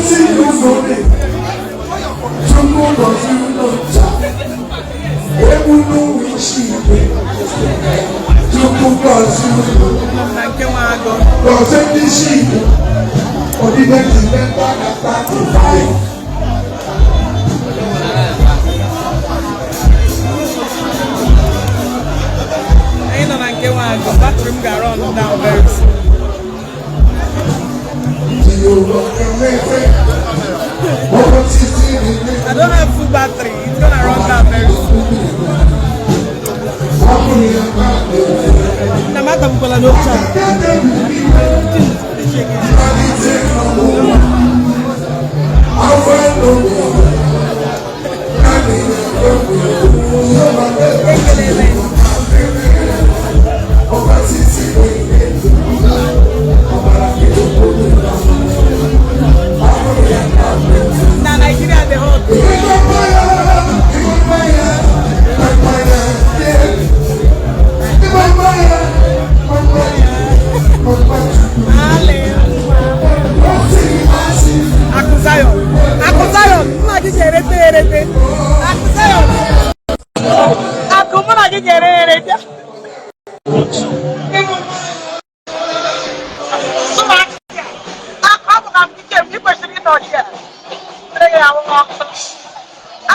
Títí unu dị, Chukwu gọzie unu ncha. Egwu n'ụwa isi igwe, Chukwu gọzie unu. Na nke nwa agụ. Gọzie ndị isi Igbo, odide December na 35. Anyị nọ na nke nwa agụ. Battery m ga-run down very soon. Jehova emefe, ọkọ títí nílé. I don't have full battery. It's gonna run down very soon. Ọkùnrin àgbà Na m atagbukwala n'oche a. mmalite n'ọmụma. Afọ ẹnu naanị Jehova Ekelele. Ọba títí nílé. Ọbara kejì. Na Nigeria dey hot. Akụ Zion. Akụ Zion, mụ na gị ga-erete erete. Akụ Zion. Akụ mụ na gị ga-ere ere bịa. Akụ abụ na m ike m, ị kwesịrị ịnọ here. Mere ya ahụ ọkụ.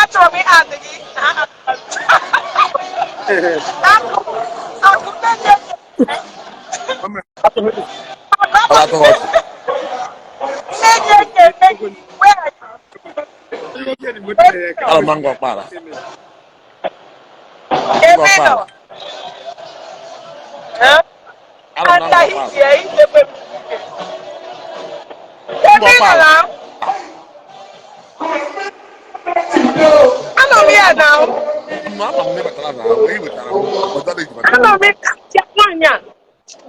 Achọrọ m ịadị gị na Akụ, akụ ndị Ọ na-atọ ha ọchị. Nne gị ekele gị. Where are you? Ala m na Ngor Okpala. Ebe ị nọ? Eh? Ala m na Ata Ngor Okpala. ije ijekwe m. Ebe ị nọ na? Anọ m ya na. Ama m na ị batara na ahụ, ị wetara m, ọzọ dị batara. Anọ m ya nwaanyị a.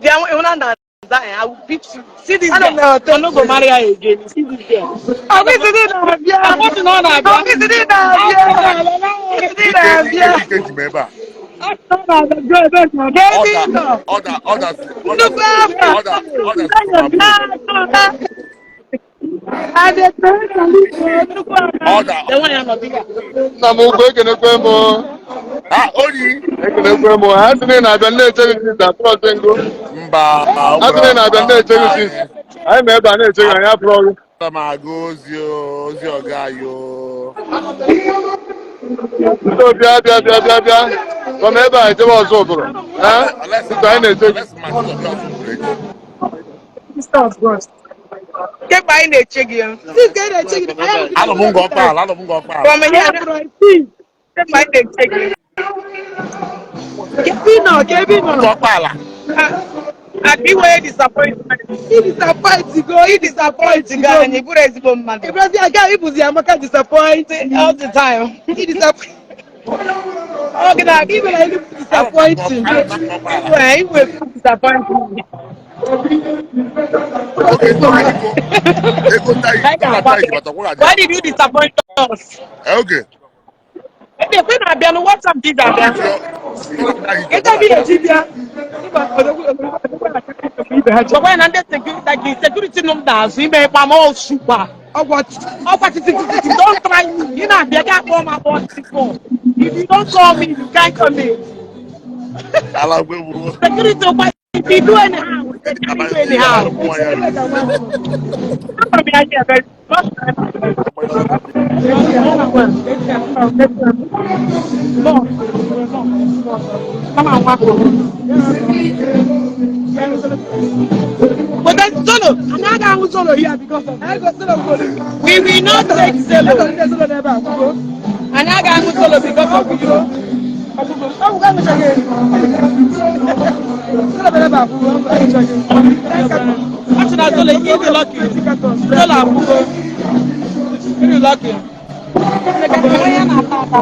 Bịa ịhụna na I will beat you. See this Anọ m girl. na hotel. I no go marry her again. See this girl. Ọgịsịdị na-abịa. Akpọtụ na ọ na-abịa. Ọgịsịdị na-abịa. Ọgịsịdị Ike na-abịa. ike ji m ebe a. Ebe Ọda ị nọ. ọda ọda Nnukwu afa. ọda ọda si ọda. Nna m ukwu, ekenekwe m o. Ha onyi. Ekenekwe m o. Ha sị na ị na-abịa na-eche gị since atụrọsị ngụ. Mba. Ha sị na ị na-abịa na-eche gị since. Anyị ma ebe a na-eche gị, anyị apụrụ ọrụ. Ana m aga ozi o, ozi ọga anyị o. Ndị bịa bịa bịa bịa bịa. Nọ n'ebe a ejebe ọzọ ụbụrụ. Eh? Unless Biko, anyị na-eche gị. unless ma Chizọbịa ọzọ ụbụrụ echi. Kemgbe anyị na-eche gị. Anọ m Ngor Okpala, anọ m Ngor Okpala. From here. Kemgbe anyị na-eche gị. Kebe ị nọ, kebe ị nọ. Ngor Okpala. Akụ iwe disappointment. Ị disappoint go, ị disappoint Ga go. anyị bụrụ ezigbo mmadụ. Ịbụrụzi aga ịbụzi Amaka disappoint. All the time. Ị disappoint. Ọ gị na Ị mere nnukwu disappointing. Anọ m na Ngor Okpala. iwe iwe disappointment. Oge ego ego tayi dọla tayi bata kwụrụ Why aja. did you disappoint us? Oge. Ebe ekwe na-abịa nụ WhatsApp gị ga-abịa. Dọla tayi Ebe ị ga-eji bịa. Gwakwa ya na ndị security security nọ m n'azụ ime ịkpa m osukwa. Ọgwọ Ọkwa titi titi, don't try me. Ị na-abịa gị akpọ m akpọ titi. If you don't call me, you can't come in. Ala gwe gburu. Security ọkwa, if you do anyhow, they carry you anyhow. Amara m ya here very much. No, come on, walk. But then solo, anyị agaghị ahụ solo here because of Ego solo gworo. We will not take solo. Ego ndị solo n'ebe a gwugo. Anyị agaghị ahụ solo because of you. Ọgwụgwọ aṅụchaghị. Solo bịara ebe a gwugo, ọgwụ aṅụchaghị. Ọ sị na solo, ị dị lucky. Solo akwụgo. Ị dị lucky. Onye na-ata ata.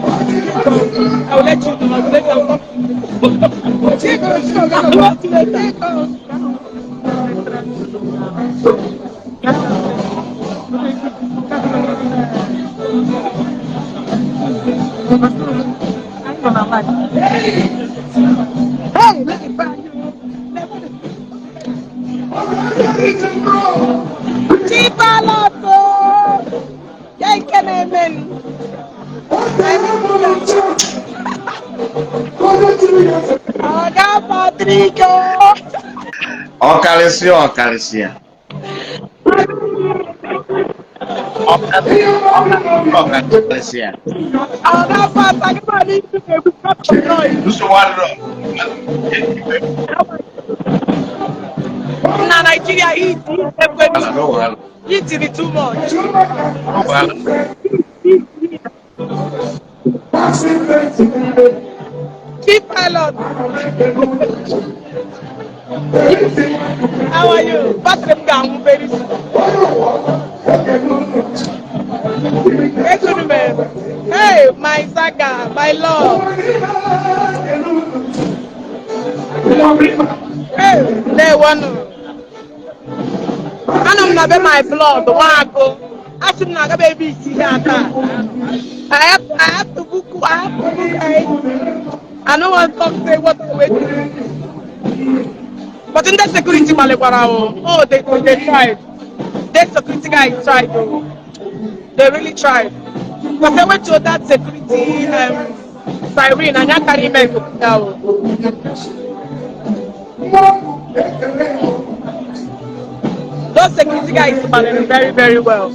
I will let you know. I will let you know. I will let you later. Hey, look at you. Chipaloto! Kekenemen. Oga Patrick. Ọkarịsịa ọkarịsịa. Ọkarịsịa. Oga Patrick, Nsogbu adịrọ. Na Nigeria, heat, Wahala, no wahala. heat is too much. No wahala. Chief pilot. How are you? Patrick ga-anwụ very soon. Ekunume. Hey, my saga, my love. Hey, ndewonu. Anọ m na be my blood, nwaagụ. Asị m na agaba ebe isi ihe aka. I have to book, I have to book. I no wan talk say what I wait. But in the security gbalịkwara o. Oh, they tried. The security guys tried o. They really tried. Because I went to that security siren and I carry me o. Those security guys gbalịrị very, very well.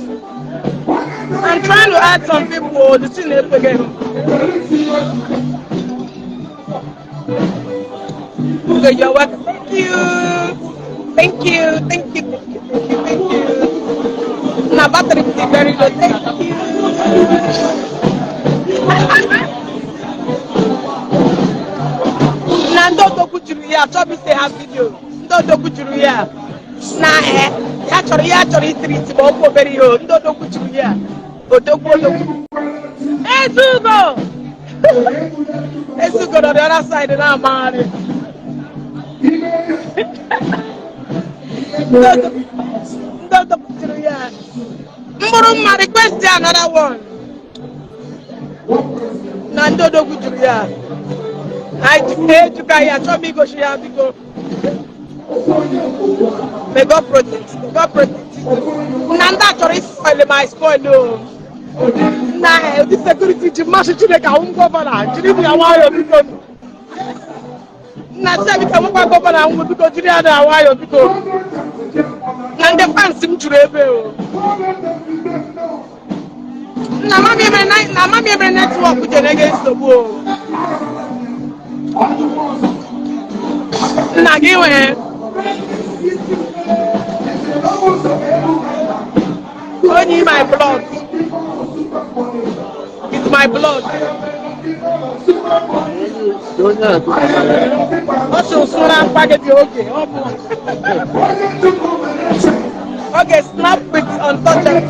I'm trying to add some people. The thing is again. Okay, you're welcome. Thank you. Thank you. Thank you. Thank you. Thank you. Thank you. Now battery is very low. Thank you. Na ndị odogwu juru ya achọghị ise ha video. Ndị odogwu juru ya na ya chọrọ ya chọrọ itiri iti ma ọ bụ obere ihe o. Ndị odogwu juru ya odogwu odogwu. Ezugo! Ezugo nọ the other side na-amagharị. Ndị odogwu juru ya. Mkpụrụ mma, request ya another one. Na ndị odogwu juru ya. Ejuka ya achọghị m igosi ya, biko. May God protect. May God protect you. Na ndị a chọrọ ispoil my spoil o. Na ụdị security ji mmasị Chineke ahụ governor jiri m ya nwayọọ, biko. Nna sị biko, nwekwa governor ahụ, biko, jiri ya na nwayọọ, biko. Na ndị fans m juru ebe o. Na mami emere na mami emere network jere gị nsogbu o. Nna gị nwee. Only my blood. It's my blood. Ọ sị ụsụ na mkpagide oge. Ọ bụ. Okay, snap with untouchable.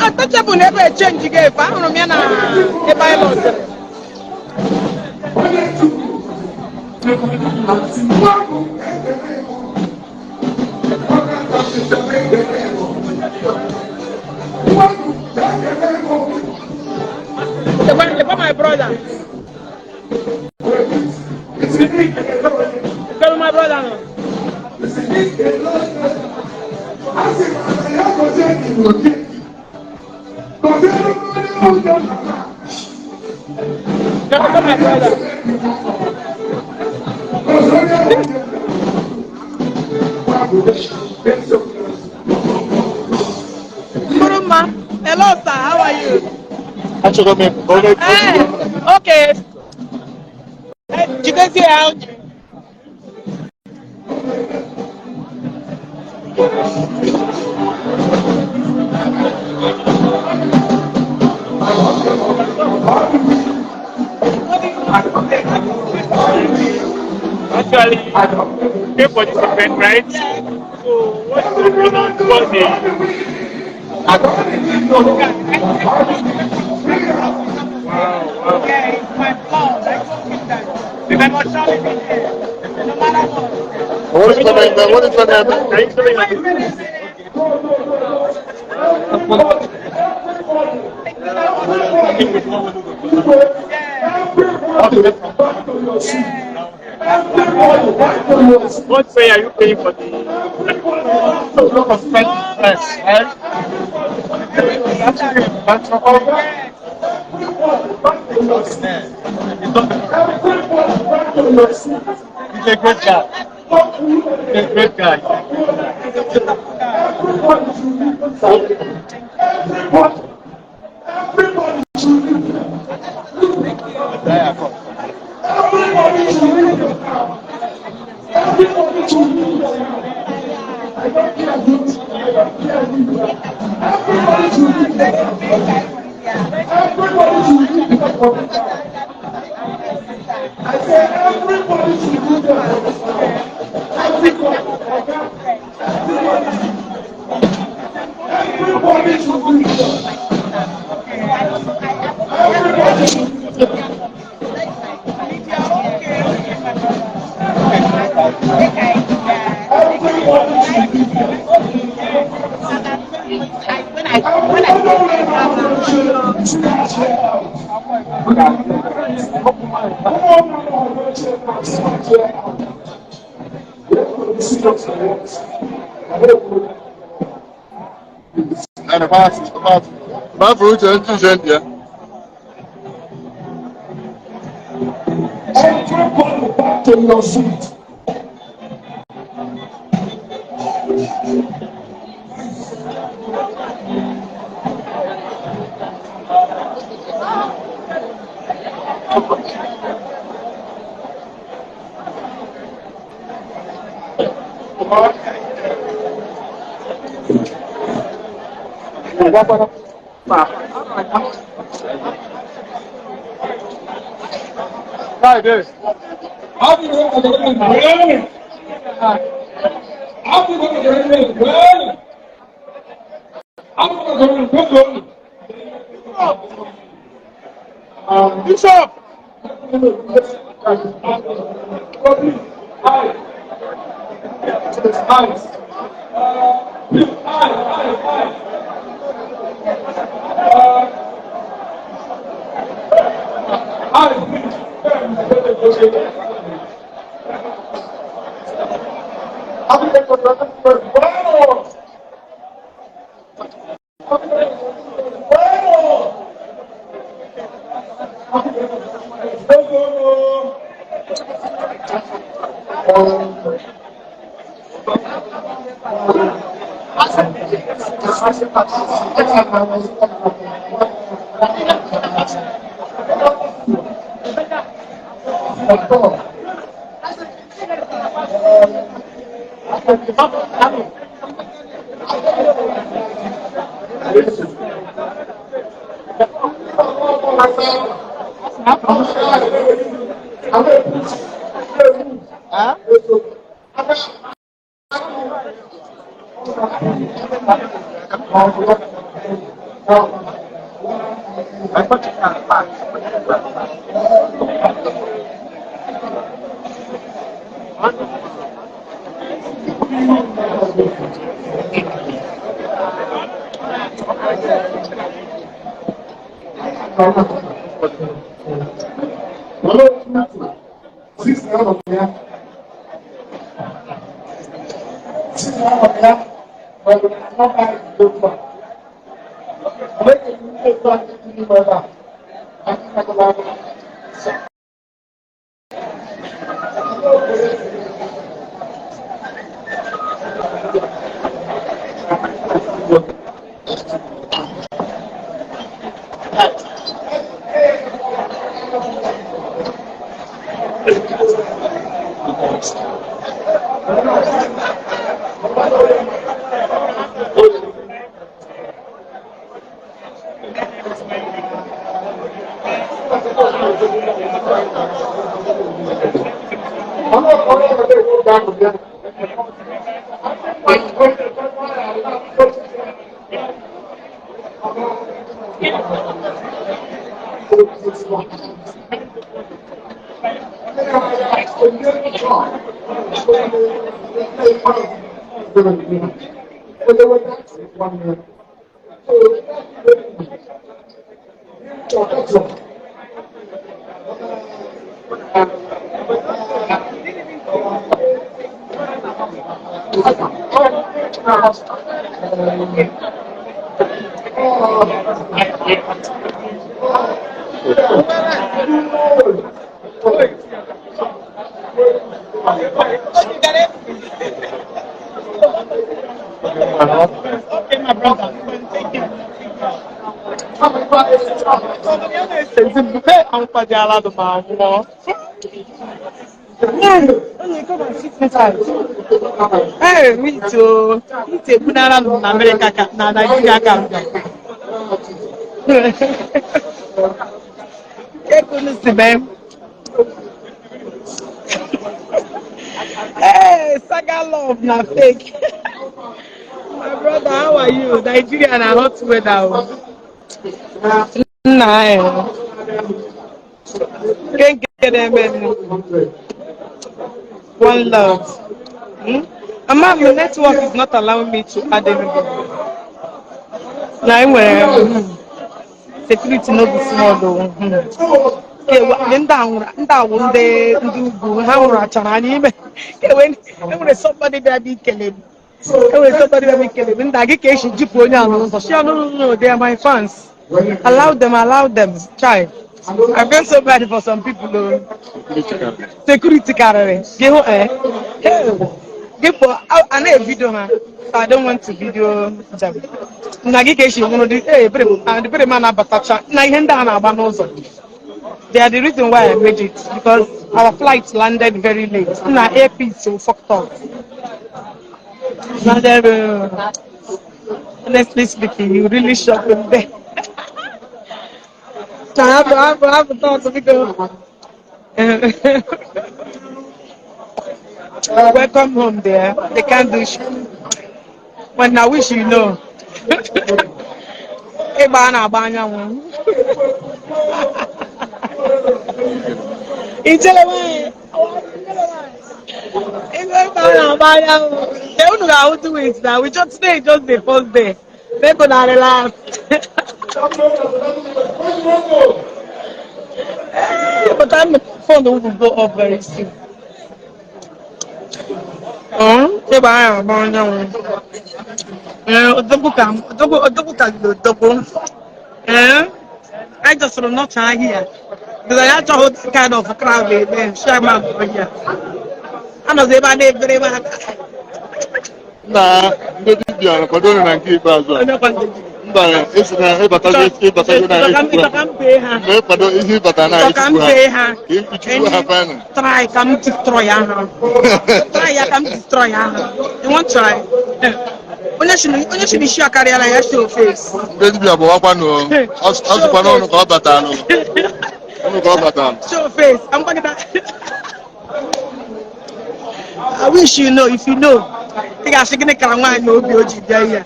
Untouchable na ebe change ga efe. Ahụrụ m ya na ebe anyị lọziri. Lekwa, lekwa my brother. Lekwa my brother nọ. Lekwa my brother. Mkpụrụ mma. Hello sir, how are you? Achọrọ m ịpụ ka ọ Okay. Jidezie ya. Actually came for this event, right? So what's your opinion towards the Wow. Yeah, it's my blood. I told him that. I must surely be there. No matter what. What is the name? What is the name? Can you explain your Yeah. Everybody back to your seat. Everybody back to your seat. What prayer are you praying for the Everybody back to lot your of seat. friends, right? Actually, Oga, everybody back to your seat. He's not Everybody back to your seat. he's a great guy. Don't look at He's a great guy. Everybody should leave inside. Everybody. Everybody should leave. Everybody should leave the town. Everybody should leave the town. I don't care who. I don't care who you are. Everybody should leave the town. Everybody should leave the town. I say everybody should leave the town. Everybody. Everybody should leave the town. Everybody should leave the town. Everybody should leave the town. Na baafụ uche ndị uche ndị ya. Everybody back to your seat. Friday. Bishop? Okay, my brother. Thank you. Ee, me too. Ite ebunara m na Amerịka ka na Naịjirịa ka m bịa. Kekunu si mee. Hey, Saga love na fake. My brother, how are you? Nigeria na hot weather o. Nna eh. Nke nke na-eme nụ. One love. Hmm? Mama, the network is not allowing me to add anybody. Na enwere security no be small o. Ndị a nwụrụ, ndị awụ ndị ugwu ha nwụrụ achara anyị ime. Ewe enwere somebody bịa bịa ikele m. Enwere somebody bịa bịa ikele m. Ndị gị ka esi jipụ onye a n'ụzọ. Shi no, no, no, they are my fans. Allow them, allow them. Chai. I feel so bad for some people o. Security karịrị. Gị hụ eh. Hey, gị pụọ, a na-evidio ha. So I don't want to video them. Na gị ka esi nwụrụ dị, ee, ebere ebere m anabatacha na ihe ndị a na-agba n'ụzọ. They are the reason why I made it, because our flight landed very late. Na AP is so fucked up. Landed, honestly speaking, you really shocked me there. Na hapụ hapụ hapụ talk biko. Welcome home there. They can't do shit. When I wish you know. Ịgba a na-agba anyanwụ. Ijele nwanyị. Ịgba a na-agba anyanwụ. Ee, unu ga-ahụ 2 weeks na. We just today is just the first day. Make una relax. But I'm phone will go off very soon. Ịgba a na-agba anyanwụ. Ee, odogwu ka odogwu odogwu ka gị odogwu. Ee, I just sort of not here. Because I achọghị that kind of crowd ebe Sherman nọ here. Anọzi ebe a na-ebere m aka. Na ndị dibịa kwadoro na nke ikpeazụ a. Onye kwa ndị dibịa. Mba, esi na ịbatago ịbatago na Ịchọ ka m ịchụpụ ịchọ ha. ka m bee ha. Mgbe ịkwado ihe ịbata na Ịchọ ka m ịchụpụ ha. bee ha. Ka ịchụpụ ha final. Try ka m destroy ha. Try ya ka m destroy ha. You want try? Onye shi na isi akarịala ya show face. Ndị dibịa gbawakwanụ o. Ọ sịkwa n'ụnụ ka ọ bata nụ. Ụnụ ka ọ bata nụ. Show face. I'm going to. I wish you know. If you know, ị ga-asị gịnị kara nwaanyị na obi o ji bịa ihe a.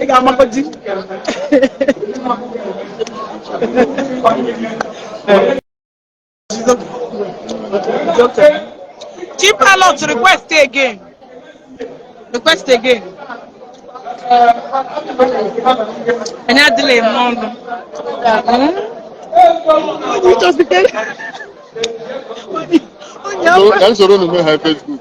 Ị ga-amakọji. She's okay. It's okay. Chief Pilot, request again. Request again. Anyị adịla eme ọnụ. Onye ịchọsike. Onye Ka m soro unu mee ha Facebook.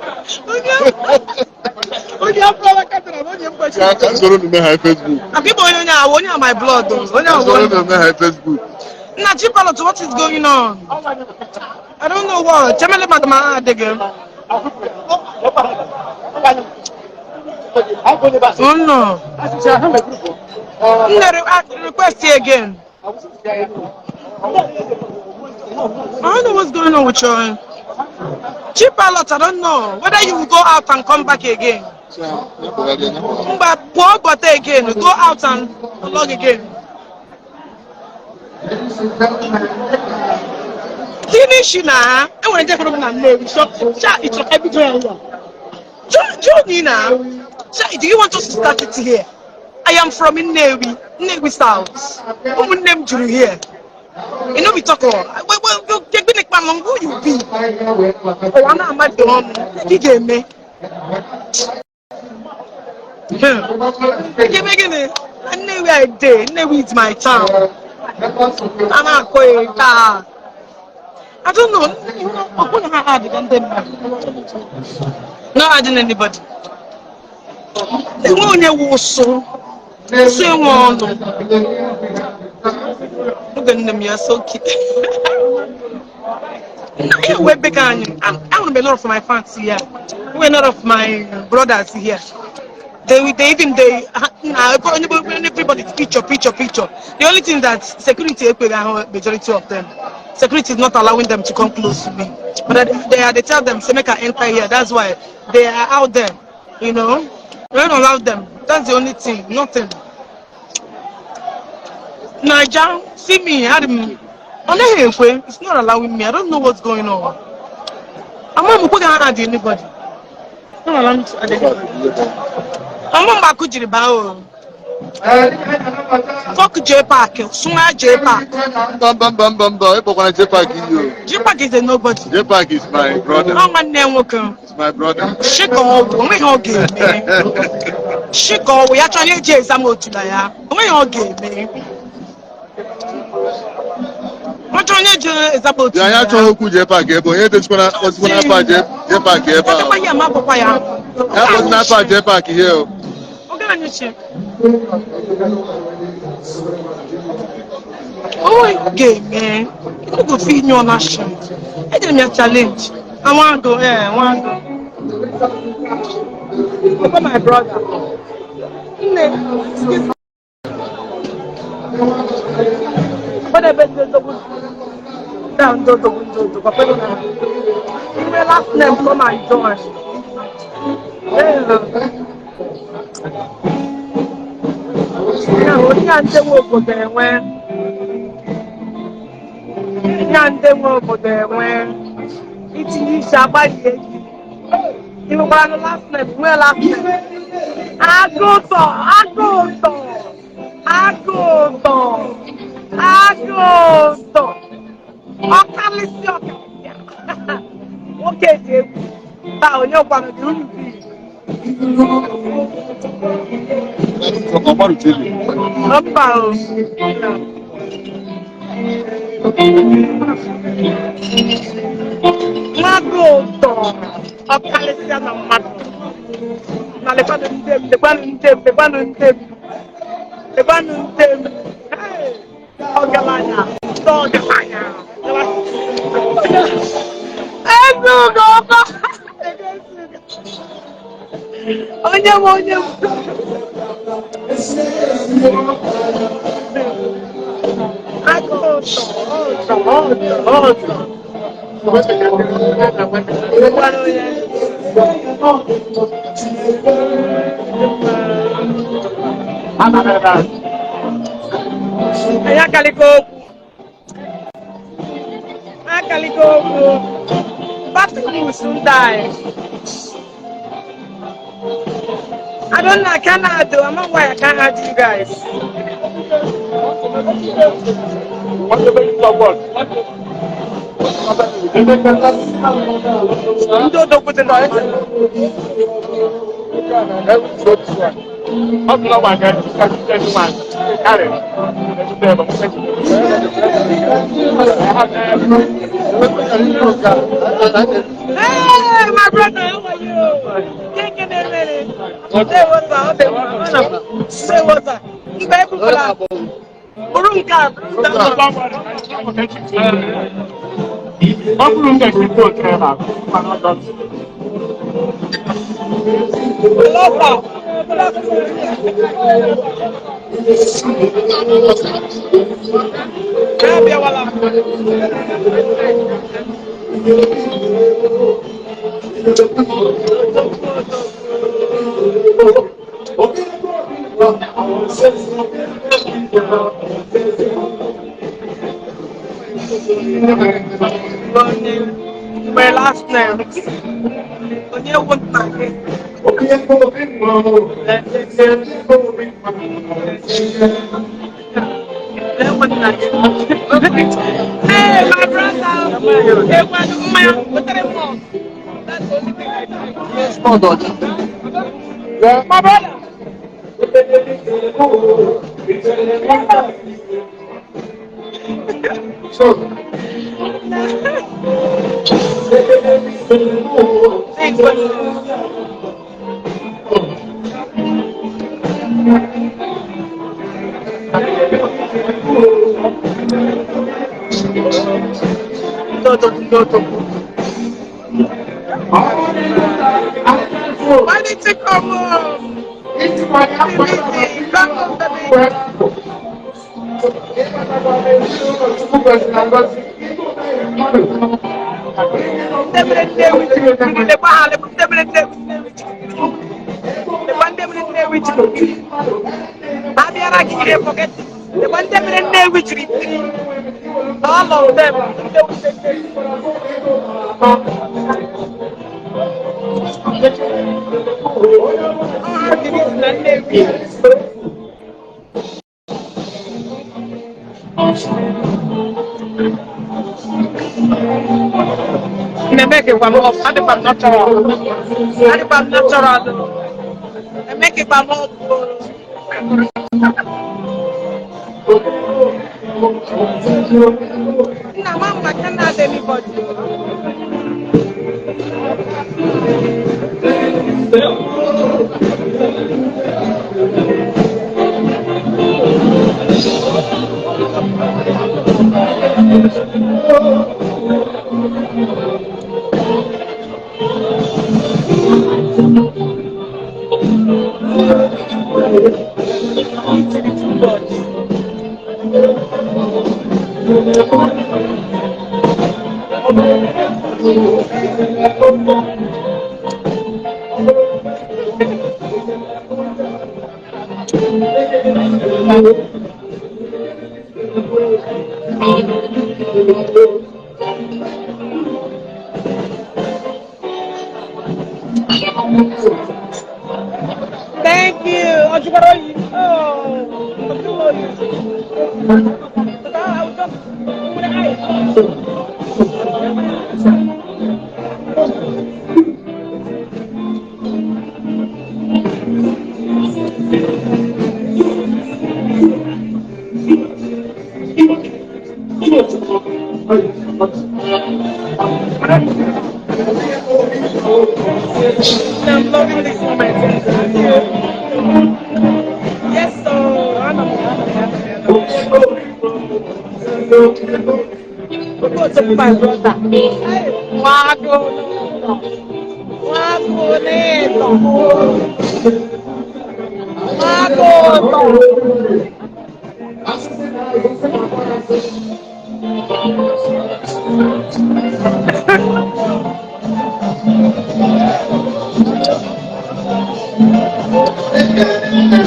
Onye afọ katara m onye mgbachi. Ka m soro unu mee ha Facebook. Akwa ịbụ onye onye awụ onye a my blood o. Onye Ka m awụ soro onye. unu mee ha Facebook. Nna Chief Pilot, what is going on? I don't know what. Chemele maka ma adịghị. Oh no. Nne request again. I don't know what's going on with your Chief Pilot. I don't know whether you will go out and come back again. Mba pụọ bata again. Go out and log again. Finish na. Enwere ndị hụrụ m na Nnewi. Sha ịchọrọ ka ebido ya ugbu a. Jụọ na. Sha, do you want us to start it here? I am from Nnewi, Nnewi South. Ụmụnne m juru here. You know we talk all. Gịnị kpa who you be? Ụwa na-ama dị ọnụ. Ị ga-eme. Ị ga-eme gịnị? Na Nnewi I dey. Nnewi is my town. A na-akọ ya taa. I don't know. Ọ na ha adịga ndị mmadụ. Not adding anybody. Enwe onye wụ ụsụ. Ụsụ enwe ọnụ. Oge nne m ya so cute. Ihe wee bega anyị. Ahụrụ m a lot of my fans here. A lot of my brothers here. They even they na everybody picture picture picture. The only thing that security ekweghị ahụ majority of them. Security is not allowing them to come close to me. But they tell them say make I enter here. That's why they are out there. You know, we don't allow them. That's the only thing. Nothing. Naija, see me, Adam. Ọ naghị ekwe. It's not allowing me. I don't know what's going on. Ama m kweghị add anybody. Not allowing me to add anybody. Ama mgbe akụ jiri baa o. Fuck J Park. Sụnwa J Park. Mba mba mba mba mba, ịkpọkwana J Park iyi o. J Park is a nobody. J Park is my brother. Ọ nwanne ya nwoke. It's my brother. Shịka ọgwụ, onweghị ọ ga-eme. Shịka ọgwụ, ya chọrọ eji exam otu na ya. Onweghị ọ ga-eme. Ọ chọrọ onye ji exam otu Bịa na anyị ya. achọghị okwu J Park ebe onye dezikwana kpọzikwana afa J Park ebe a. Ọdịkwa ya ma akwụkwọ ya. Ya kpọzina afa J Park here o. Oge anyị chi. Onweghị ọ ga-eme. You go fit nyụọ na shi. Ejere m ya challenge. I wan go, eh, I wan go. Papa my brother. Nne, excuse me. Papa ebe ndị odogwu down ndị odogwu ndị odogwu. Papa na Inwe last name come and join. Eh. Ya onye a ndị nwe obodo enwe. Onye a ndị nwe obodo enwe. Itinye isi agbalie gị. Ị nwekwara nụ last name, nwee last name. Agụụtọ, agụụtọ, agụụtọ, agụụtọ. Ọkalịsị ọkalịsị. Nwoke dị egwu. Taa onye kwanụ dị unu bi. Mba o. Nwagụụtọ, ọkalịsịa na mmadụ. Na lekwanụ ndị m, lekwanụ ndị m, lekwanụ ndị m. Lekwanụ ndị m. Hey! Ọgaranya, ndị ọgaranya. Ezugo ọkọ. Onye m, onye m. Agụụtọ, ụtọ, ụtọ, ụtọ. Lekwanụ onye. Anyị akalịka okwu. Akalịka okwu. Battle soon die. I don't know, I cannot do. I'm not why I can't add you guys. Ndị odogwu dị na Hey, my brother, how are you? Keke na-emere. Say what's up? Say what's up? Mgbe ebukwala. Bụrụ nke a, bụrụ nke a. Ọ bụrụ m ga-esi otu ebe a, mana ọ dọtị. Lọta. Abịawala. Onye mgbe last name. Onye wụ nna gị. Hey, my brother. Hey, mmanya, wetere m ọgụ. That's the only thing I drink. My brother. Thanks, buddy. Ndotokwu. Why did you come home? Busy. Come home, baby. Ndebere Nnewi jiri mmiri, lekwa ha, lekwa ndebere Nnewi Nnewi jiri mmiri. Lekwa ndebere Nnewi jiri mmiri. Ha bịara gị ihe forget it. Lekwa ndebere Nnewi jiri mmiri. All of them. Nnewi Nnewi. Ọ ha jiri isi na Nnewi. Na-emekekwa m ọfụ, adịkwa m natural. Adịkwa m natural. Emekekwa m ọfụ. Nna nwa m maka na adị anybody. Too much. Thank you. Ojúkọ̀rọ̀ yìí. Oh, ojúkọ̀rọ̀ yìí. I'm loving this moment. Thank you. Yes, so I'm Go to my brother. Wago, wago, neto. Wago,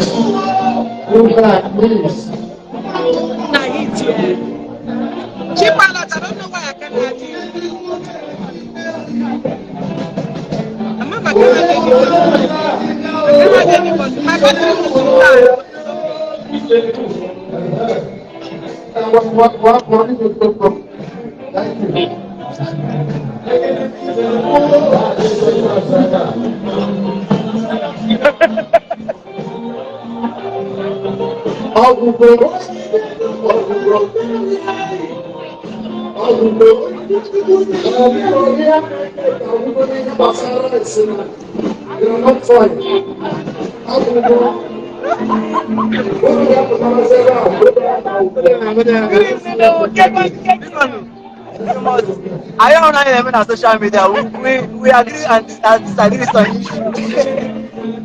Move back, please. na hit you. Chief Pilot, I don't know why I can't add you. I'm not gonna add anybody. I can't add anybody. My battery is too tired. Thank you. Ọgwụgwọ, ọgwụgwọ, ọgwụgwọ, ọgwụgwọ n'ihe gbasara esi na you're not fine. Ọgwụgwọ, oge ya pụtara ebe ahụ. Good evening, oh, get back, get back. I don't know them on social media. We agree and disagree on issues.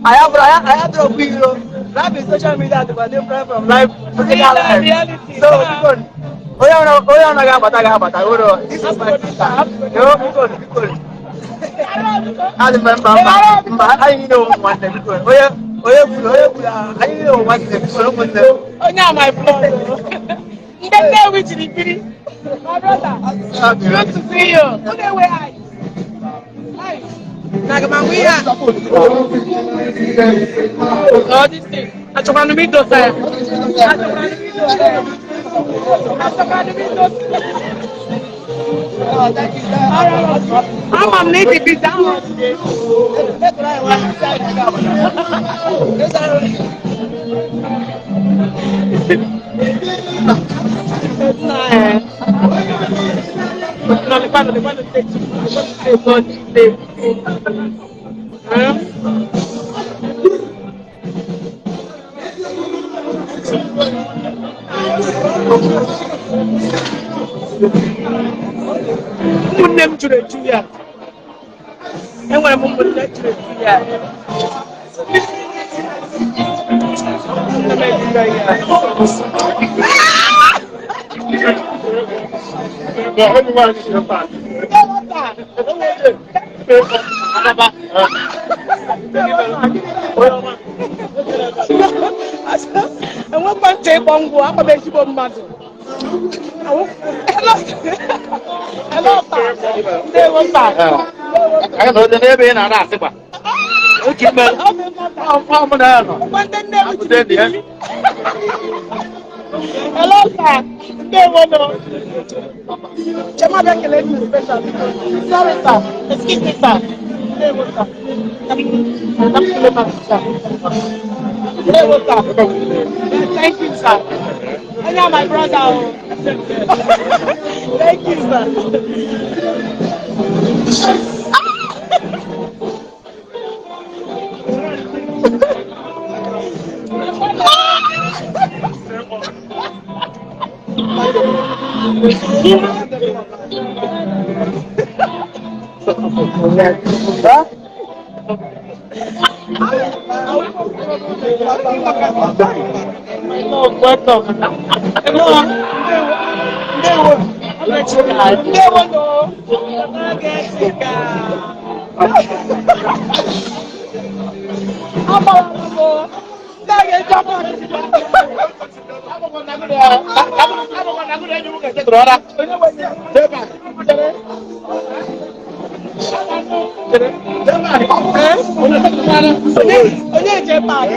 I have drop video. Life in social media is different from life physical Real life. reality. So because oya na ga bata ga bata oro. This is my sister. Yo because because. I remember mba anyị niile wụ nwanne biko onye onye kwuru onye kwuru anyị niile wụ nwanne biko ụmụnne. Onye a my blood. Ndị Nnewi jiri biri. My brother, good to see you. Unu enwe eyes. Eyes. Na aga m anwụ ihe a. Oh, this thing. Achọkwanụ m idosa ya. Achọkwanụ m idosa ya. Achọkwanụ m idosa ya. Ama m na ịdị bizi ahụ. Nna ya. Nọ lekwanụ lekwanụ steeti lekwanụ steeti ọ dị steeti. Ụmụnne m juru eju ya. Enwere m ụmụnne juru eju ya. Ụmụnne m ejuru ya. Enwekwa ntị ịkpọ ngwụ akpọ m ezigbo mmadụ. Hello, sir. Ndewo, sir. Anyị nọ n'ebe ị na-ana asịkwa. Oke ime. Ọ mụ na ya nọ. Nwanne nne m Apụta jiri enyi ya. Hello, sir. Ndewo no. Chema bịa kelee m special. Sorry, sir. Excuse me, sir. Ndewo, sir. Ka m kelee ma, sir. Ndewo, sir. Thank you, sir. Onye my brother. Oh. Thank you, sir. Welcome. Hello. Ndewo. Ndewo no. Onye je paaki.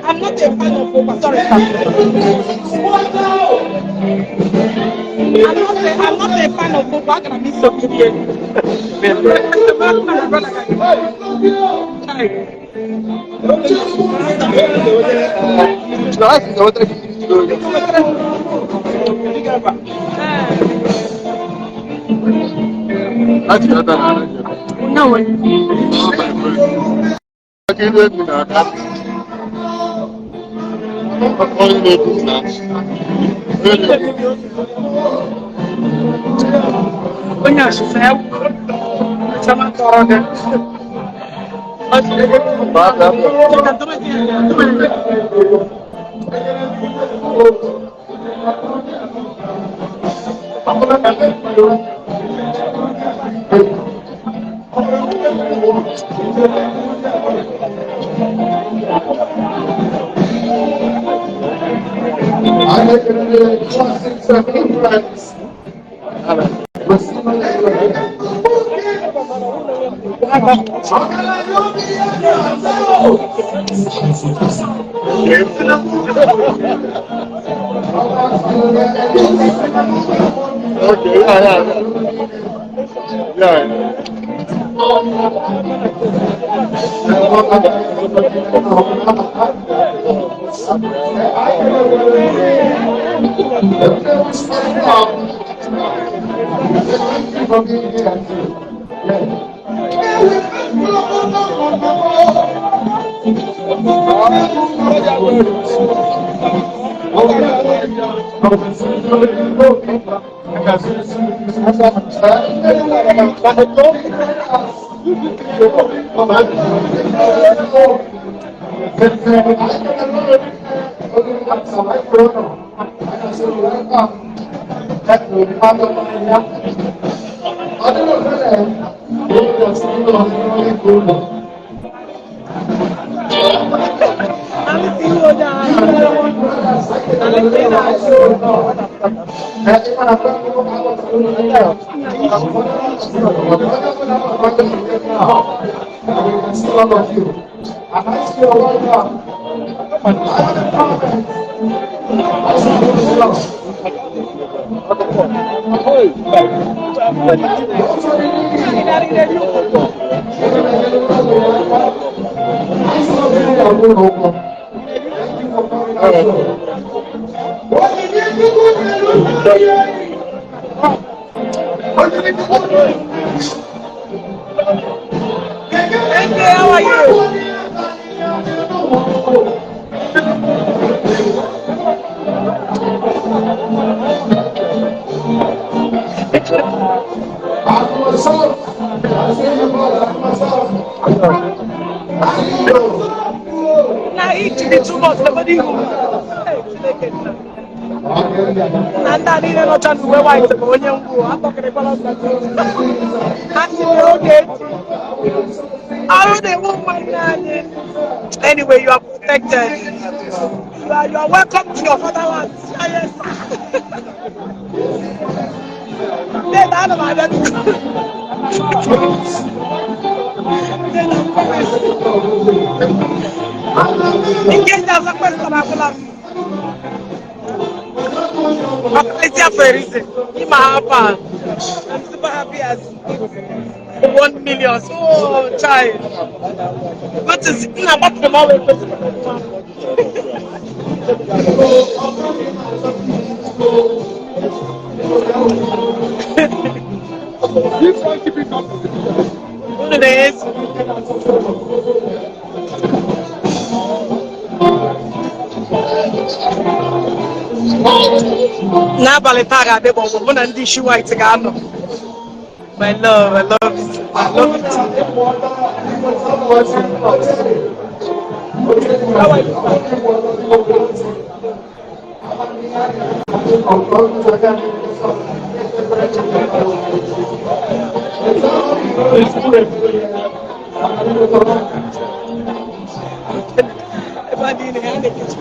I'm not a fan of ụkwa, sorry sir. I'm not a fan of ụkwa, agara m iso gị rie. Onye asụsụ ya chama tọrọ gị. Okay, yeah. Yeah. Hey, how are you? Na eat dị too much, nobody go. Hey, Chineke nna. Na ndị a niile nọcha n'uwe white bụ onye ngwu, atọkịrịkwala ọsọ. Ha si na oge echi. Ọrụ na-enwe nwanne anyị. Anyway, you are protected. You are welcome to your fatherland. Yes, sir. Nne, ana m abịa biko. Nne, na promise. In case there's a question, I will have. Ọkụrịsịa for a reason. Ịma ha. I'm super happy as 1 million. So, child. Good to see. Nna gbapụrụ m ọwa ekwesịrị. Unu na-ezu. N'abalị taa ga-adị gbọgbọ, mụ na ndị isi white ga-anọ. My love, I love it. I love it. How are you? Ebe a niile ha na-ekechi.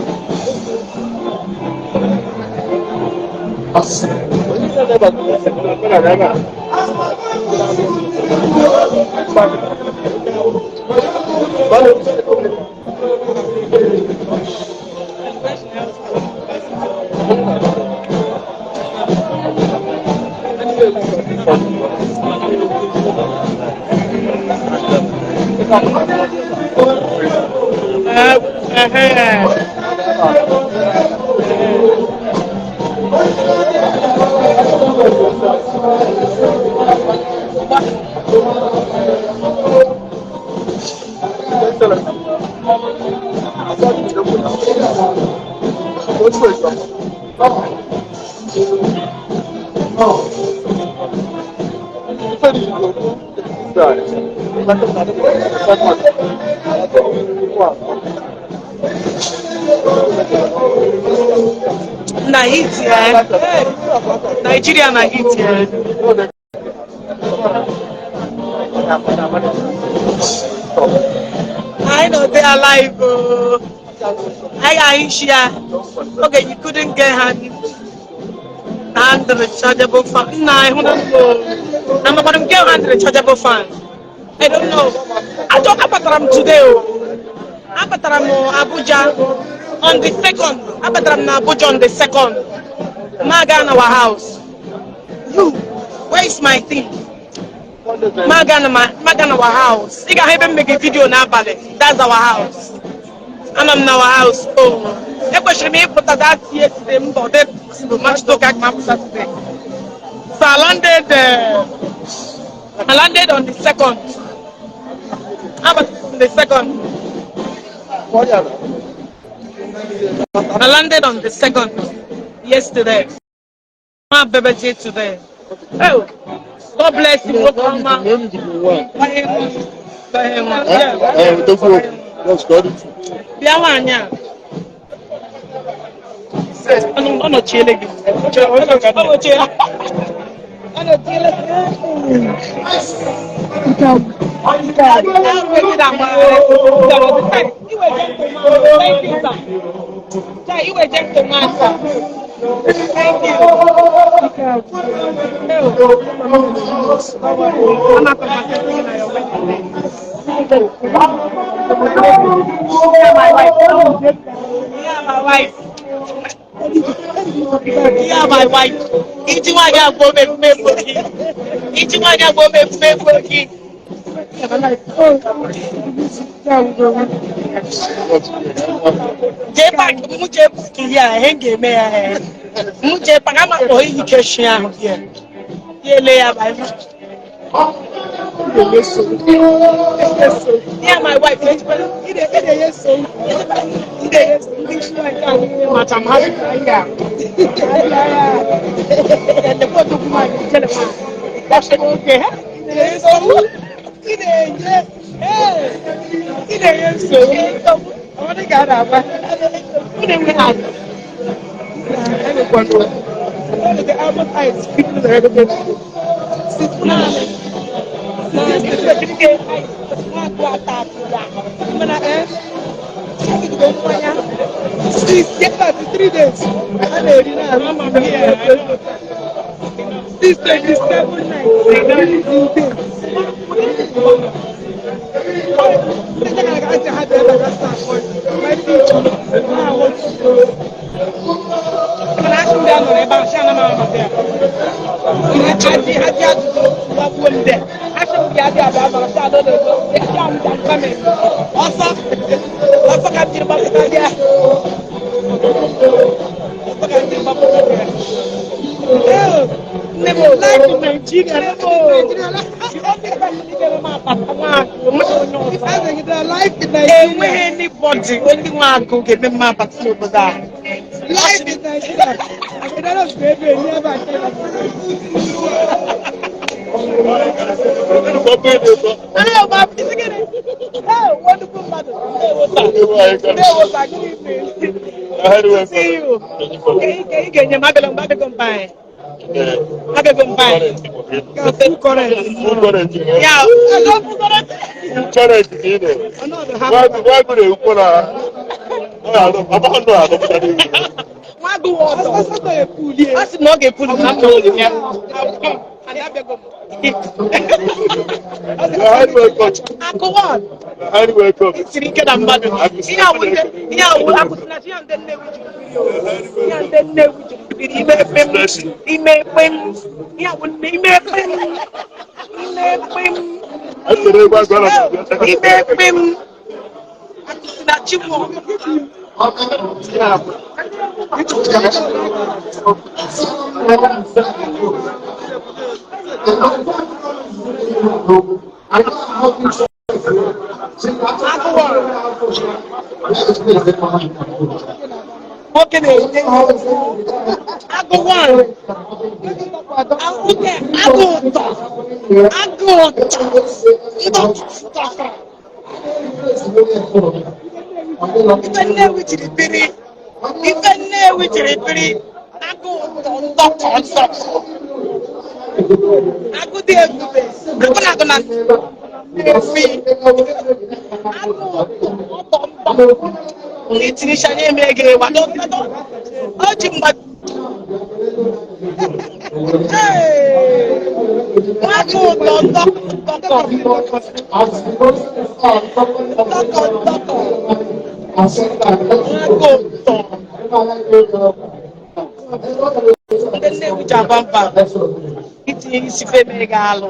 Eh, eh. Na heat, eh? Nigeria na heat, eh? I know they are alive. Oh. Anyị ga-ahụ isi ya. Okay, you couldn't get hand rechargeable fan. Nna, I don't know. Amakwara m get hand rechargeable fan. I don't know. Achọ abatara m today o. Abatara m Abuja on the second. Abatara m na Abuja on the second. Ma gaa na our house. You, where is my thing? Ma gaa na ma gaa na our house. Ị ga-ahụ ebe m mege video n'abalị. That's our house. Anọ m na our house. Oh, ekwesịrị m ịpụta that yesterday, mba, ọ dị possible. Machito ka m apụta today. So I landed on the second. Abatara m the second. I landed on the second yesterday. Ma bebe today. Oh, God bless you, nwoke ọma. Bịa, nwaanyị a. Ọ nọchiele gị. Ọ nọchiele. Ọ nọchiele gị. Thank you, sir. Sir, you were gentleman, sir. Thank you. I'm not gonna your wedding day. Yeah, my wife. Yeah, my wife. Yeah, my wife. Iji nwaanyị agba ome mmegbu gị. Iji nwaanyị agba ome mmegbu gị. Jee park, mụ jee park ya, ihe m ga-eme ya he. Mụ jee park, ama kpọ ihicha shi ahụ ya. Ya ele ya ba. Yeah, my wife. Ị na-enye nsogbu. Ị na-enye nsogbu. Ndị isi nwaanyị ahụ niile macha ma ha bịara ihe a. Lekwa odogwu nwaanyị, ijele nwaanyị. Okay. Ị na-enye nsogbu. Ị na-enye ee, ị na-enye nsogbu. Ọ dị ka a na-agba. Ị na-enwe ha. Ọ dị ka Albert Einstein na ebe Naanị. Mana mmanya six years, 3 days a na-eri na 627 nights, 3 days. Ndị ga-aga ha bịa ebe a ka Mana asị ndị a nọrọ ebe ahụ, sị ana m anọdụ ya. Adị adị ajụjụ gbagbuo m dị. Asị m bịa adị abịa nọrọ, sị adọ na-ego. Sị ahụ ji agba m ego. Ọsọ ọsọ ka m jiri gbapụta bịa. Ọsọ ka m jiri gbapụta bịa. Nne m, Life in Nigeria, nne m, life in Nigeria. The only person ga-eme m akpata nwa akụ, enweghị onye ọzọ. Life in Nigeria. Enweghị anybody, only nwa akụ ga-eme m abata n'obodo a. Life in Nigeria. Abịadara m ebe eri ebe a nke Ee, ma isi gịnị? Ee, wonderful mmadụ. Ndewo, sir. Ndewo, sir. Good evening. See you. Ị ga-enye m abịala mgbe abịago mba anyị. Abịago mba anyị. Full current. Ya, ọzọ full current. Current ka ị na Ọnọdụ ha. nwa na-ekwu na ọ na-alụpụta n'ihu. Nwa gị ọdọ. Ọsọ epulie. A sị na ọ ga-epulu na mma olu ya. Anyị abịago m. Highly welcome. Akụ one. Highly welcome. Siri ike na mmadụ. Ihe awụ ndị ihe awụ akwụsịna ihe ndị Nnewi jiri biri o. Ihe ndị Nnewi jiri biri ime ekpem ime ekpem ihe awụ nne ime ekpem ime ekpem Anyị chere egwu agụ ala ime ekpem akwụsịna chimụ. Akụ one. Nwoke na-enye agụ one. Agụ agụ ụtọ agụ ụtọ ndọ ife Nnewi jiri biri, ife Nnewi jiri biri, agụ ụtọ ndọkọ ndọkọ agụ dị ebube, agụ na agụ na Nnewi, agụ ụtọ ọtọ ndọ. Itinye anya eme gị ịwa. O ji mgba. Hey! Nwaka ụtọ ntọkọ ntọkọ. Ntọkọ ntọkọ. Nwaka ụtọ. Ndị Nnewi ji agba mba. Itinye isi fe mee gị alụ.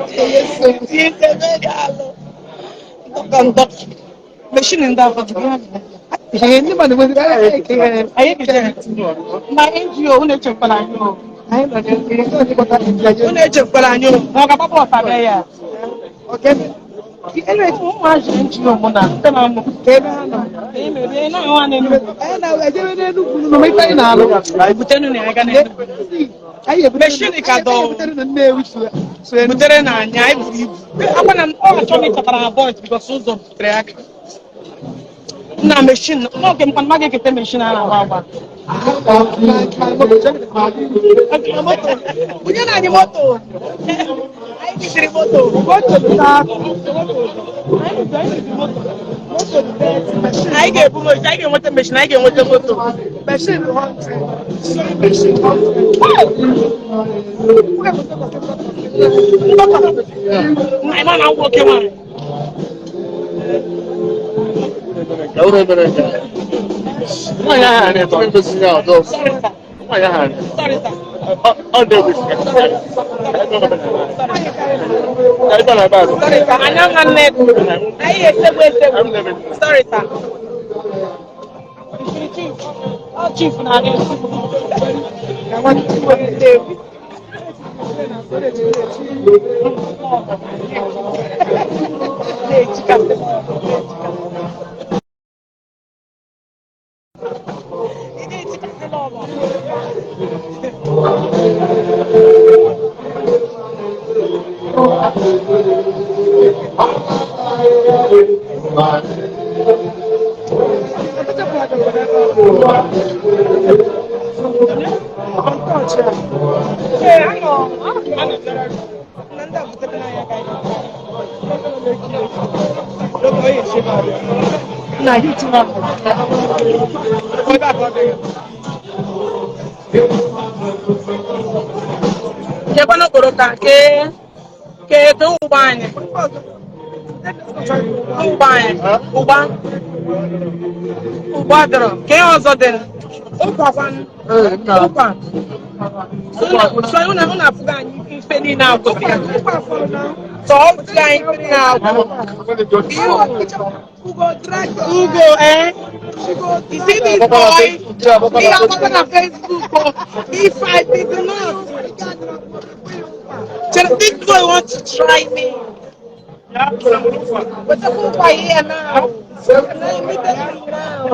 Itinye isi mee gị alụ. Ntọkọ ntọkọ. Machine ndị afọ dị. Ndị mmadụ nwere Anyị ejere na NGO, unu echefukwala anyị o. Anyị nọ n'ebe Unu echefukwala anyị o. Ma ọ ga-agbapụ ọfa bịa ya. Ụmụazị NGO mụ na ndị na-amụ. Ka ebe ha nọ. Anyị na-ahụ ha n'Enugu. Anyị na-ejebe n'Enugwu nụ ife anyị na-alụ. Butenu na ya ga n'Enugu. Anyị ebutere Machine ka dọ. anyị ebutere na Nnewi so Enugu. Butere na anyị, anyị buru ibu. Akwa na ọ achọ m ịkọtara na boys because ụzọ butere aka. Na machine, n'oge mkpa mma ga-ekete machine a na-agba agba. Okay, moto. Bunye na anyị moto. Anyị jidere moto. Moto dị 30. Moto dị 30. Anyị ga-ebu moto, anyị ga-enweta machine, anyị ga-enweta moto. Machine dị 100. Sewing machine 100. Anyị ma na nwoke nwanyị. Unu mere nke a. Nwaanyị ahụ a na-eto ngosi ya ọzọ. Sorry, sir. Nwaanyị ahụ a na-eto. Sorry, sir. Ọ dị egwu. Sorry, sir. Anyị ama nne. Anyị esegbu esegbu. Sorry, sir. Chief. Ọ chief na-adị. Esegbu. Na-echikasị. Ị na-echikasị n'ọgbọ. Ee, anọ anọ na ndị a butere n'anya ka anyị na hit na ebe a ka ọ dị. Chekwa n'okporo ka ke ke ke ụgbọ anyị. Ụgbọ anyị, ụgba. Ụgba dọrọ. Ke ihe ọzọ dị? Ụkwa kwanụ. Ụkwa. So unu afụgo anyị ife niile agwụ. So ọ bụzi anyị ife niile agwụ. Ugo drag Ugo, eh? You see this boy? He has on Facebook. Oh, if I did not, Just this boy wants to try me. But the boy here now. Now immediately now.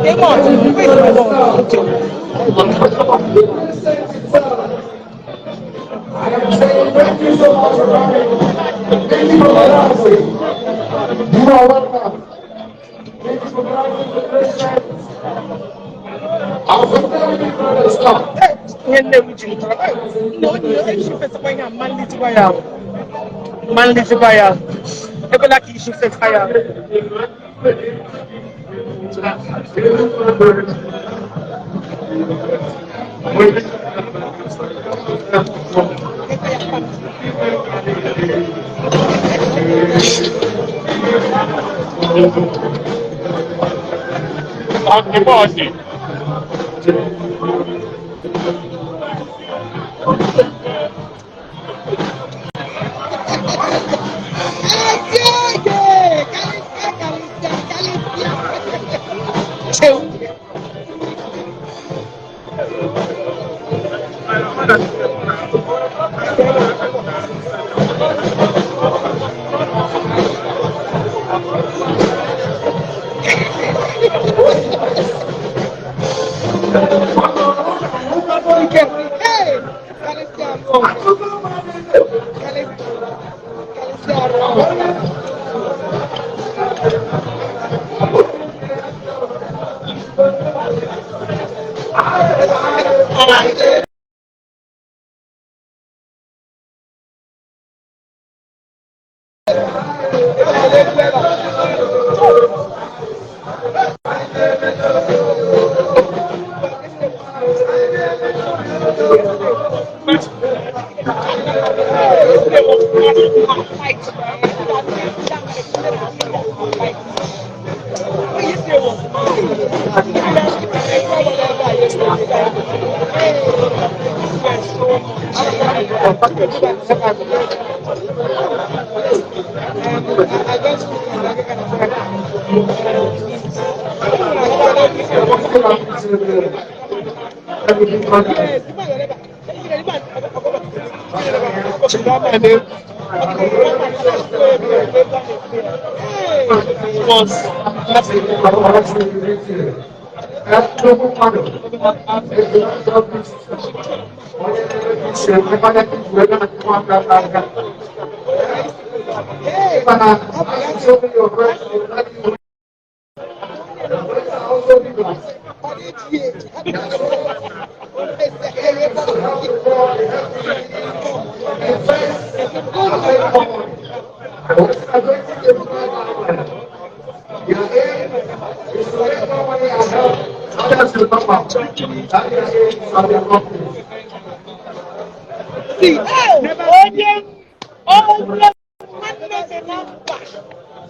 Come on, wait, okay. I am saying thank you so much for coming. Thank you for rising. You are welcome. Thank you for rising the president. Our fraternity brothers, come. Ihe nne m ji ntọrọ. Nna onye isi fesakwa ihe a mma nlitikwa ya. Mma nlitikwa ya. Ekwela ka isi fesa ya. Ọchị. Chew. Hey! Kalịsịa arụọ. Kalịsịa arụọ. All right.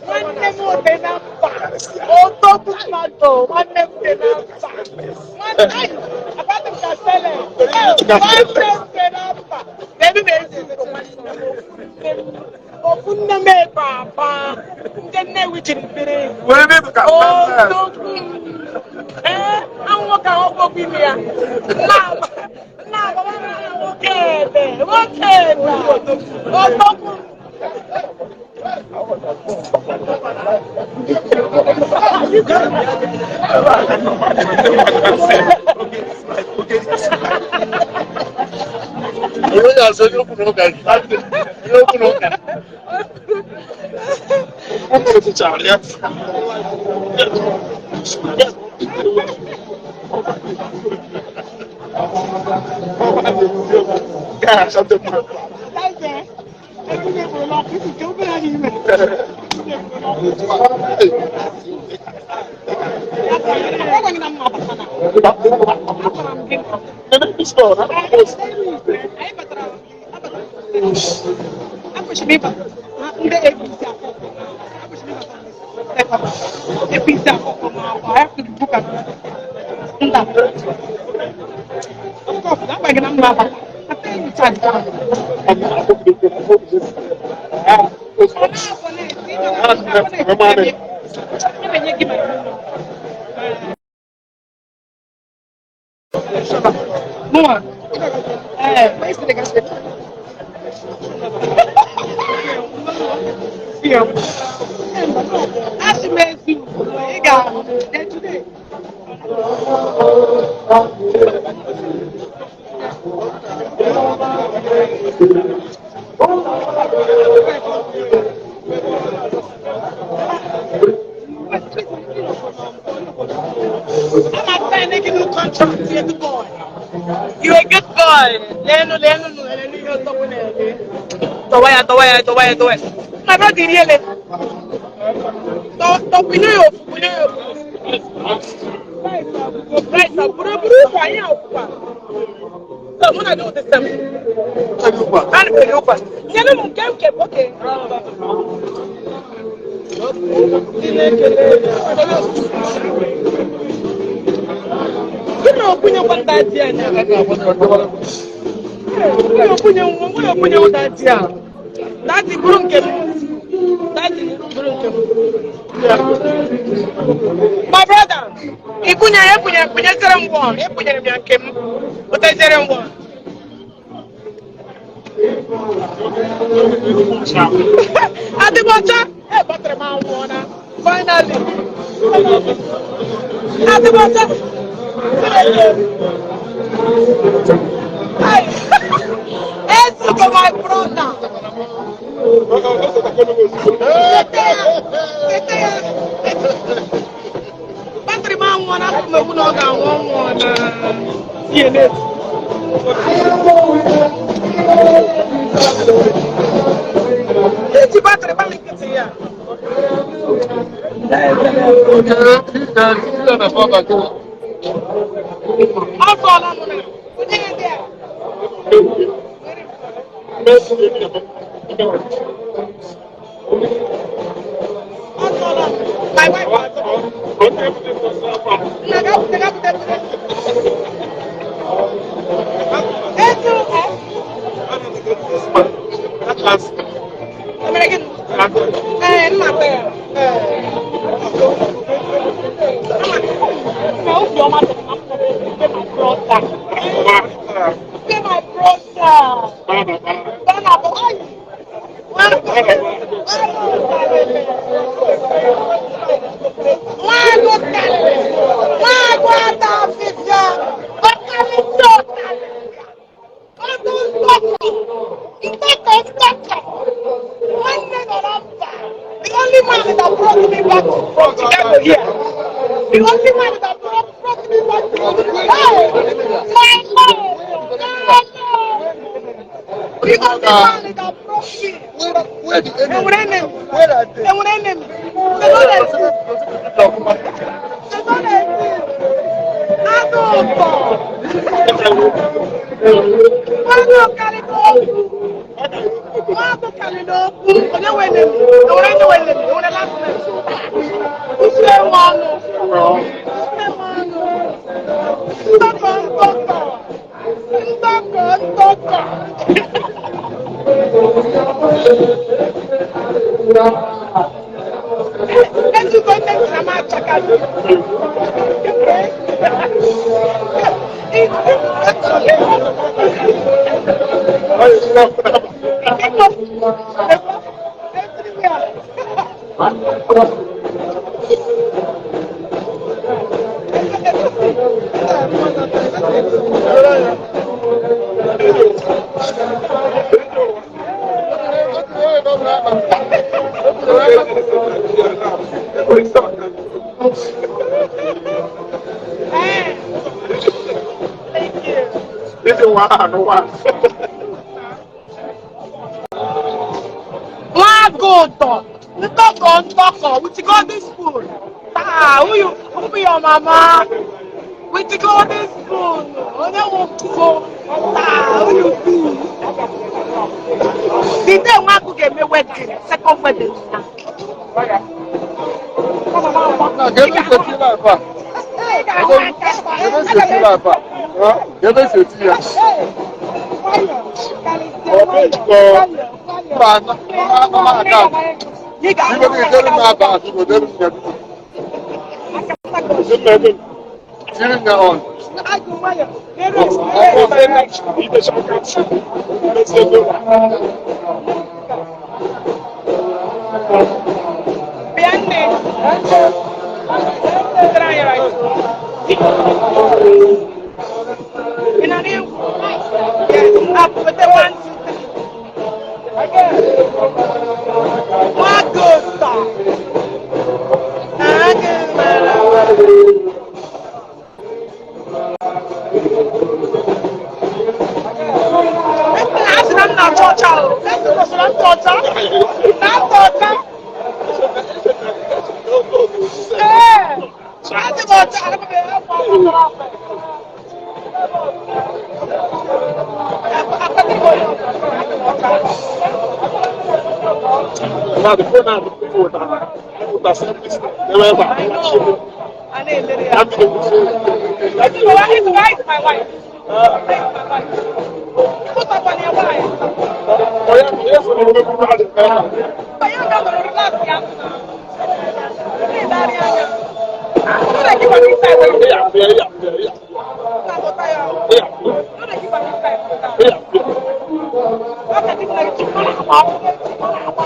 Nwanne m dị na mba, odogwu mmadụ, nwanne m dị na mba. Nwanne agbadị m ka sele, nwanne m dị na mba. Ebe m ezi ofu nne m ebe aba, ndị Nnewi jiri biri. Odogwu ee, anwụ ka ọgwụgwụ ime ya. Nna nna nwoke ebe, nwoke ebe, odogwu. You're a good boy. Lenu, lenu, lenu, you're the one. Tawaya, tawaya, tawaya, tawaya. My brother, really. To we know you, we know you. Right, sir. Buru, buru, why you? So, I'm gonna do this time. I'm gonna do this. Nyere m nke nke okay. Gịnị okwunye nwata di ya anya? Gịnị okwunye nwa okwunye nwata di ya? Dadi bụrụ nke m. Dadi bụrụ nke m. My brother, ikwunye ya ekwunye ekwunyezere m one, ekwunyere m ya nke m. Wetazere m one. Adịbọcha, e batara m anwụọna. Finally. Adịbọcha. Hi. Ezugo my brother. Battery m anwụọna, asị m ekwu na ọ ga-anwụ ọnwụọna. Ihe na-etu. Iji batrị gbalị nkịtị ya. Ọ sọọla m na onye ndị a. Ọ sọọla m. My wife azọ. Nna ga-apụta ga-apụta pụta. Ezu eh? Chicago here. The only man that brought me back to hey, my Lord, my Lord. The only man that brought me. Where the enemy? Enwere enemy. Where are they? Enwere enemy. They don't exist. They don't exist. Agụ ụtọ. Agụ karịrị okwu. Agụ karịrị okwu. Onye nwe enemy? Enwere onye nwe enemy? Enwere last name? Usu enwe ọnụ. Usu enwe ọnụ. Ntọkọ ntọkọ. Ntọkọ ntọkọ. Ezugo nne m sị na m achakasị. Thank you. This is one. Nwa ụtọ, ntọkọ ntọkọ, with golden spoon. Ah, who you, who be your mama? With the golden spoon. Onye nwe mkpụrụ. Ah, who you be? The day nwa agụ ga-eme wedding, second wedding na. Ebe si eti na afa. Ebe si eti na afa. Ebe si eti ya. Mba, anọ m aka. Ibe gị dere m aba atụ, dere m ya biko. Tiri m ya on. Bịa nne. Ị na-arị egwu? Yes, up with the 1, 2, 3. Nwa ụtọ. Agụ mara mma. Asị na m na-acha ọcha o. Esi kwesịrị m ọcha. Na m ọcha. Ee, adị m ọcha. Adị m ekwe ọkụ ọkụ. Now the phone now, the people with the service, they were I know. I na-elere ya. I'm the Why is my wife? Why is my wife? Pụtakwana ya nwaanyị. Banye nga nọrọ relax ya. Na-elegharị anya. Ọ na-ekikwa m inside wee na-amụta ya. Ọ na-ekikwa m inside pụta. Ọ ka dị m na chukwu na-agba akwụkwọ, chukwu na-agba.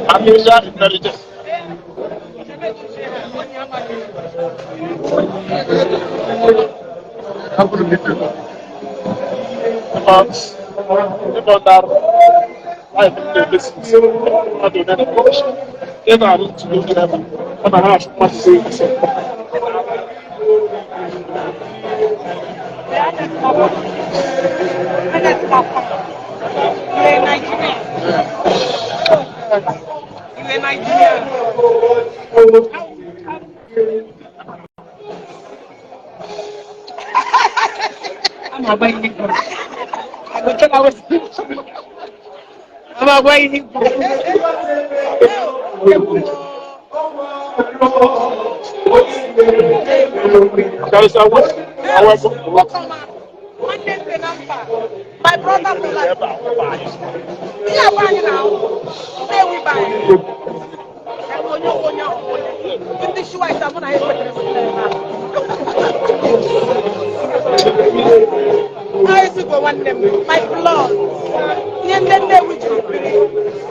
Artificial intelligence. About that, I think the business. I do that. They are to do that. I'm a half much say. a Nigerian. I'm a boy. I go tell her I'm a boy. Karịsịa awepụ. Nwanne nne na mba. My brother for life. Ihe agba anyị na-ahụ. Nnewi be anyị. Ebe onye onye onye. Ndị shiwa ise mụ na ya kwetere m na ezigbo nwanne m, my blood. Ihe ndị Nnewi jiri biri.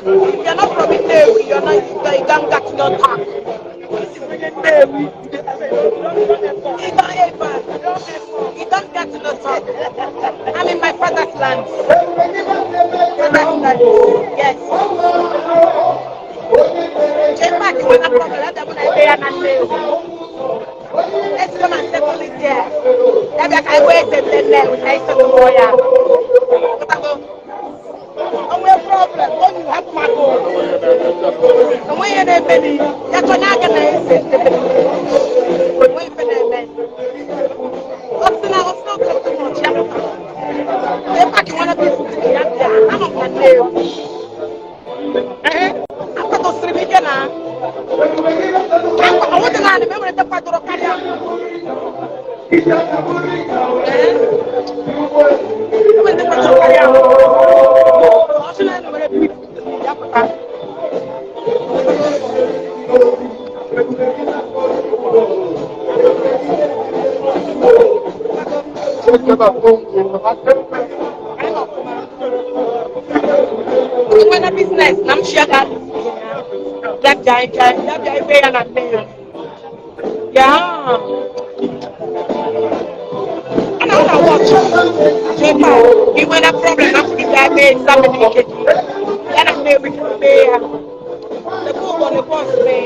If you're not from Nnewi, you're not, you don't get no talk. Nnewi. You don't ever, you don't get no talk. I'm in my father's land. Father's land. Yes. In fact, when I'm from Nnewi, let's come and settle it there. Ebe ka anyị wee eze ndị Nnewi ka anyị settle ya. Onwe problem, onye hapụ maka onwe ihe na-eme n'iyi, ya chọ onye aga na eze onwe ife na-eme. Ọsị na ọkụ too much ya pụtara. Ebe a ka nwana bụ ifu ya bịa, anọ m na Nnewi. Ee, akwadosiri m ike na ọnwụ dị naanị m enwere ndị kwadoro karịa m. Ee, enwere ndị kwadoro karịa m. Ọsị na enwere beef ya pụta. Anyị nọ ọfụma. Nwere business na m share that ya bịa ya bịa ebe ya na nne ya. Ya. Ana ọ na-watch. Chepa, ị nwere problem na mkpụrụ ebe examine ike gị. Ya na nne ewi mee ya. Lekwa ụgbọ lekwa ọsị.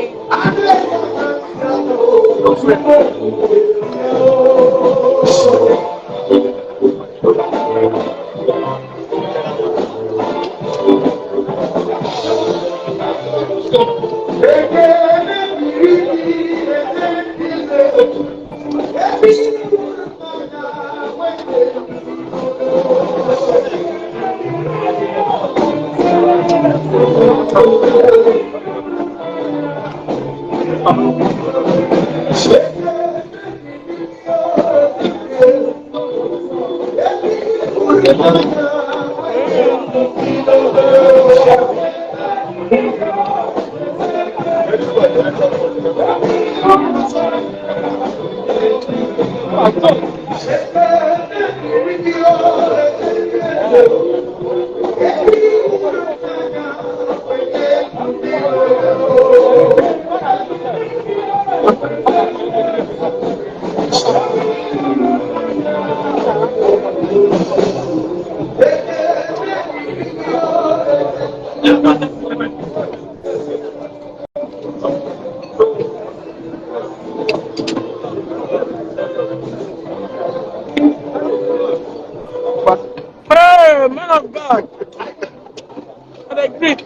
Pray, man of God. And I greet.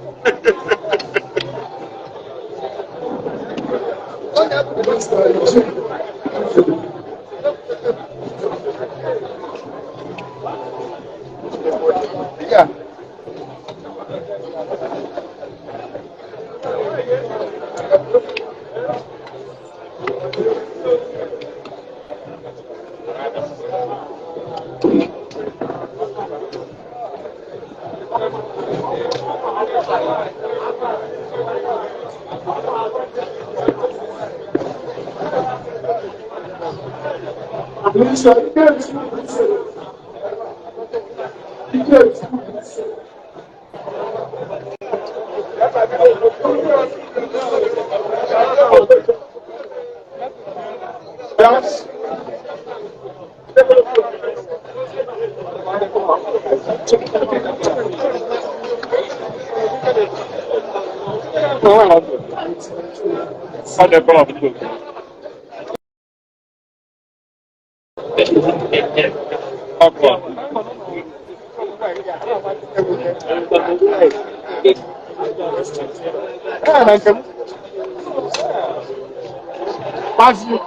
Yeah. Yes. Ee, na nke m. Maazị.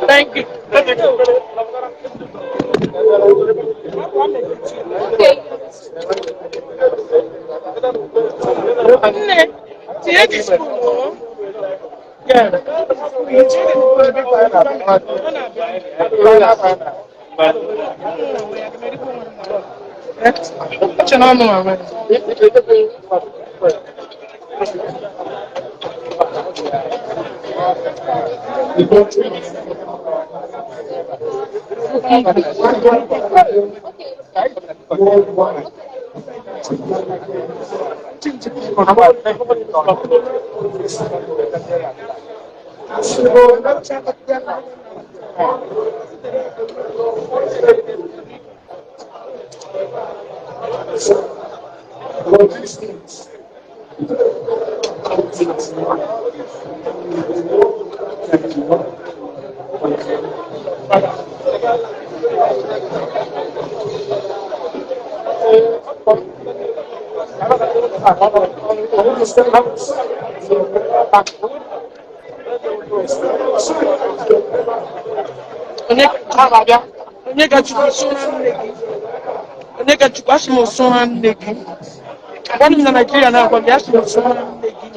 Thank you. Nne, tinye the spoon o. Yeah. Uche na ọmụ nwa. Onye onye ka Chukwu sụra nne gị? Onye ka Chukwu asị m sụra nne gị? Agwa m na Naịjirịa na-agwa gị asị m sụra nne gị.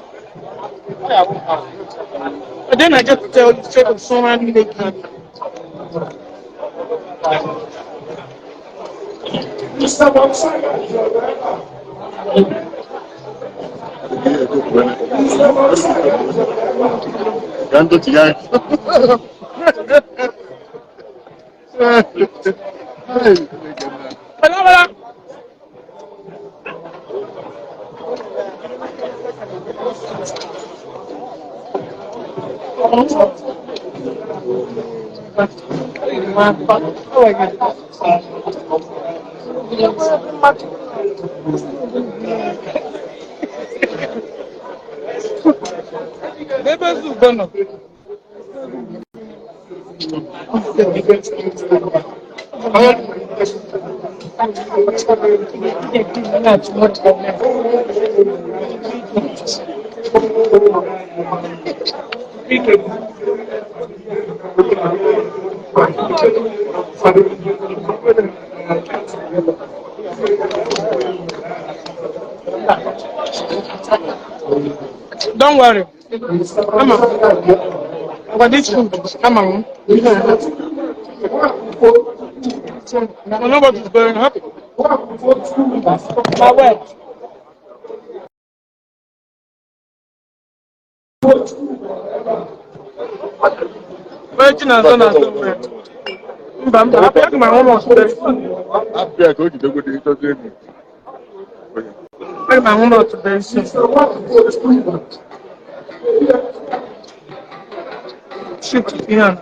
But then I just tell you straight up sụra nne gị. Ka ntụ ya. Wala wala. Ebe Zugo nọ. Don't worry. Come on. But this food, come on. I know what is going on. My word. Virgin and son and son. Mba, mba, abịa m ahụ m ọtụtụ very soon. Abịa ka o jidegodi ịchọzi ego. Abịa m ahụ m ọtụtụ very soon. Shoot, ihe a.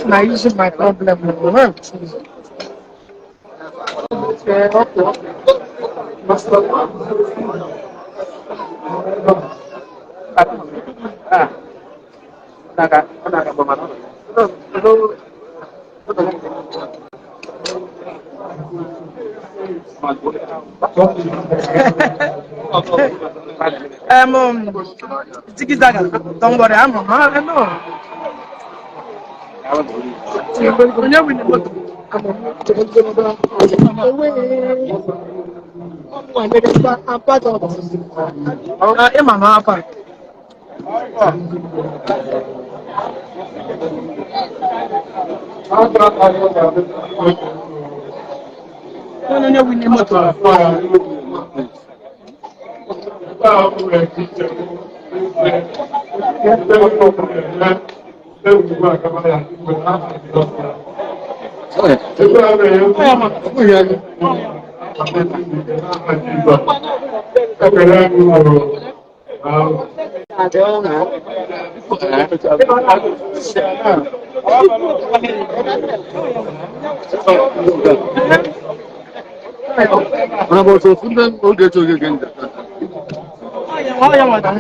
Na using my problem will work. Um, Ziggy Zaga, don't worry, I'm I know. Onye win moto? Ah, ịma na afa. Onye win moto? Mana bụ otu ofu ndị Ogechi Okeke nja. Ọ ya nweta.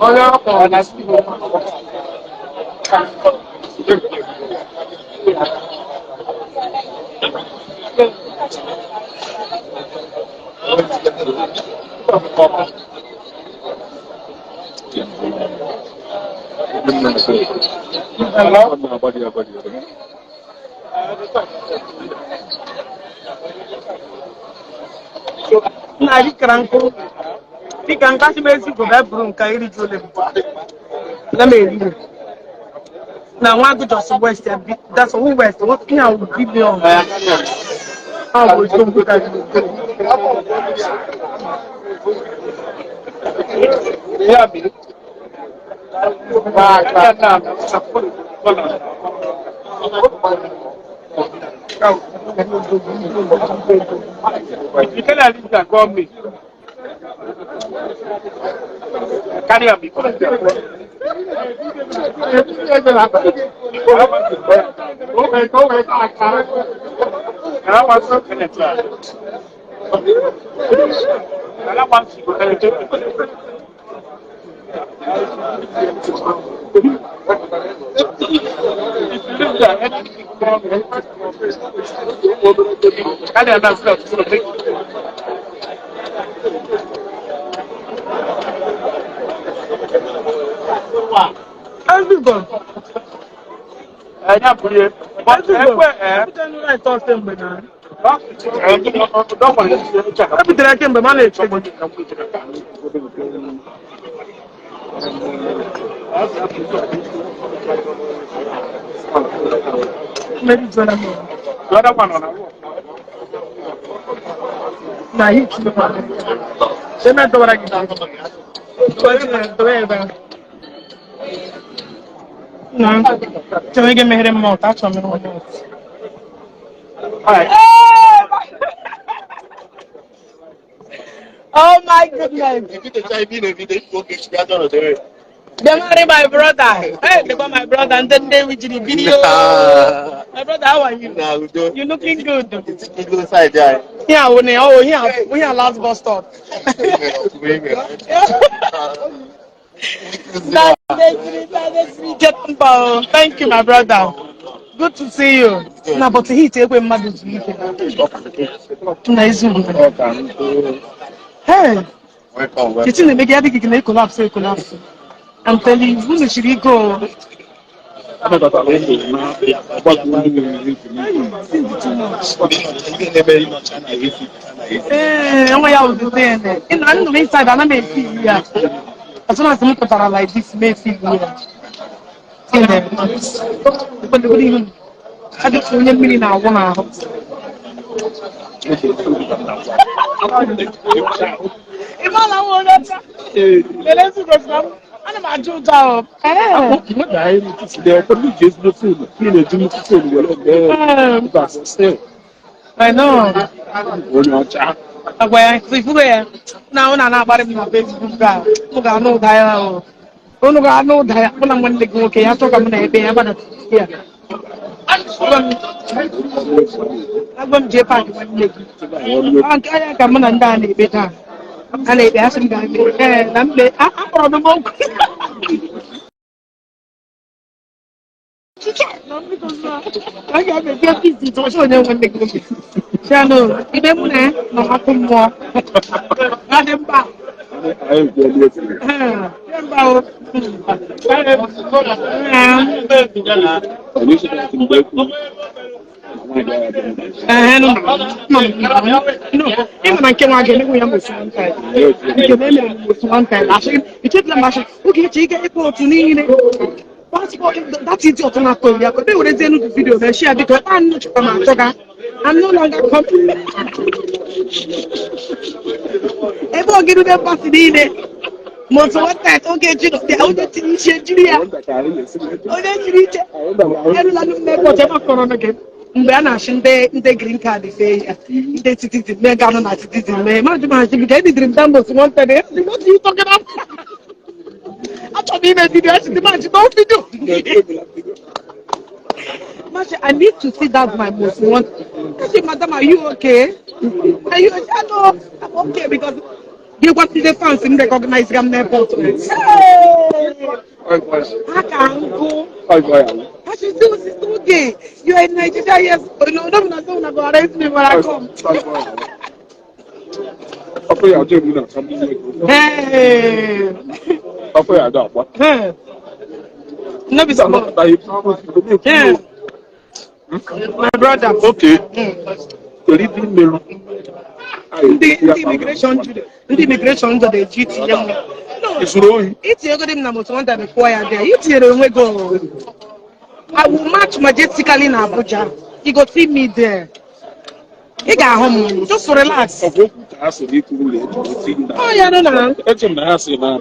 Ọ na-agbali agbali. Nna gị kara nkụ dịka nkasi m ezigbo bụ eburu nka iri ji ole na m eri na nwa gị just west ya bi that's who west what ihe ahụ billion ọ bụ otu mkpụta gị. If you tell her this, call me. Carry on, because Ezigbo. E butere kemgbe ma na-eche gị. Mmeri jụrụ m. Na hit me. Eme dọwara gị. Dọwa ebe a. Na chọrọ ịga meghere m mọt, achọrọ m ịhụ mọt. Oh my goodness. Demari, my brother. Hey, they got my brother and then they with the video. My brother, how are you? You looking good. Yeah, we oh yeah, we are last bus stop. Thank you, my brother. Good to see you. Na but he take away mmadụ zuru ike. Na eziokwu. Hey, the thing na-eme gị adịghị gị na collapse collapse. I'm telling you, unu chiri ike o. Ee, nwa ya wụ the thing. Ị na nnụrụ inside, ana m esi ya. As soon as m pụtara like this, m esi ya. Adịghị onye mmiri na-agwụ n'ahụ. Ị maala nwa onye ọcha? Lelee ezigbo m. Ana m ajụ ụjọ ahụ. I know. Agwa ya, ifugo ya. Na ụna na-akparị m na Facebook a. Mụ ga-anụ ụda ya ahụ. Unu ga-anụ ụda ya. Mụ na nwanne gị nwoke ya chọọ ka m na-ebe ya gbada ya. Agwa m jee paakị nwanne gị. Ọ nke anya ka mụ na ndị a na-ebe taa. A na-ekpe asị m ga-ekpe. Ee, na mkpe akpọrọ m okwu. A ga-emepe ọfịs ịtọchị onye nwanne gị nwoke. Chiano, ibe mụ na ya nọ n'ọkụ mmụọ. Adị mba. Ee, mba o. Ee, no, no, no, ịma na nke nwa ga-emegbu ya most one time. Nke na emere m most one time. Asị, echetala m asị, Ogechi, ị ga-ekpe otu niile. Passport, that idiot na-akọ ya, ka o werezie enu video na share biko, ebe anụ chọrọ m achọga. I'm no longer coming. Ebe ogiri embassy niile. Most wanted, Ogechi nọ there, onye tiri iche jiri ya. Onye jiri iche. Erula n'ụlọ airport ebe akọrọ gị. Mgbe a na-achị ndị green card fee ya, ndị citizen mee ganụ na citizen mee majụ maji biko edidiri m that most wanted. What are you talking about? Achọrọ m ime video, asị ndị maji no video. Maji, I need to see that my most wanted. I say, "Madam, are you okay? Are you okay?" No, I'm okay because gị gwa ndị fans m recognize ga m n'airport. Ha ka nkụ. I should say, "Sister Oge, you are in Nigeria, yes." Oh, no, no, no, no, no, go arrest me when I come. Ọkụ ya adị egwu na-asa ndị ego. Hey. Ọkụ ya adị agba. Hey. No be small. Yeah. My brother. Okay. Kedu ife imerụ? Ndị immigration jụrụ, ndị immigration jụrụ eji itinye m. No, Ị zuru ohi? itinyegodi m na most wanted kwụọ ya there. Itinyere onwe gị o. I will march majestically na Abuja. You go see me there. Ị ga-ahụ m. Just relax. Ọ bụ okwu ka ha sị na ikwu ụlọ eji eti na Oh, ya no na. Eche m na ha sị na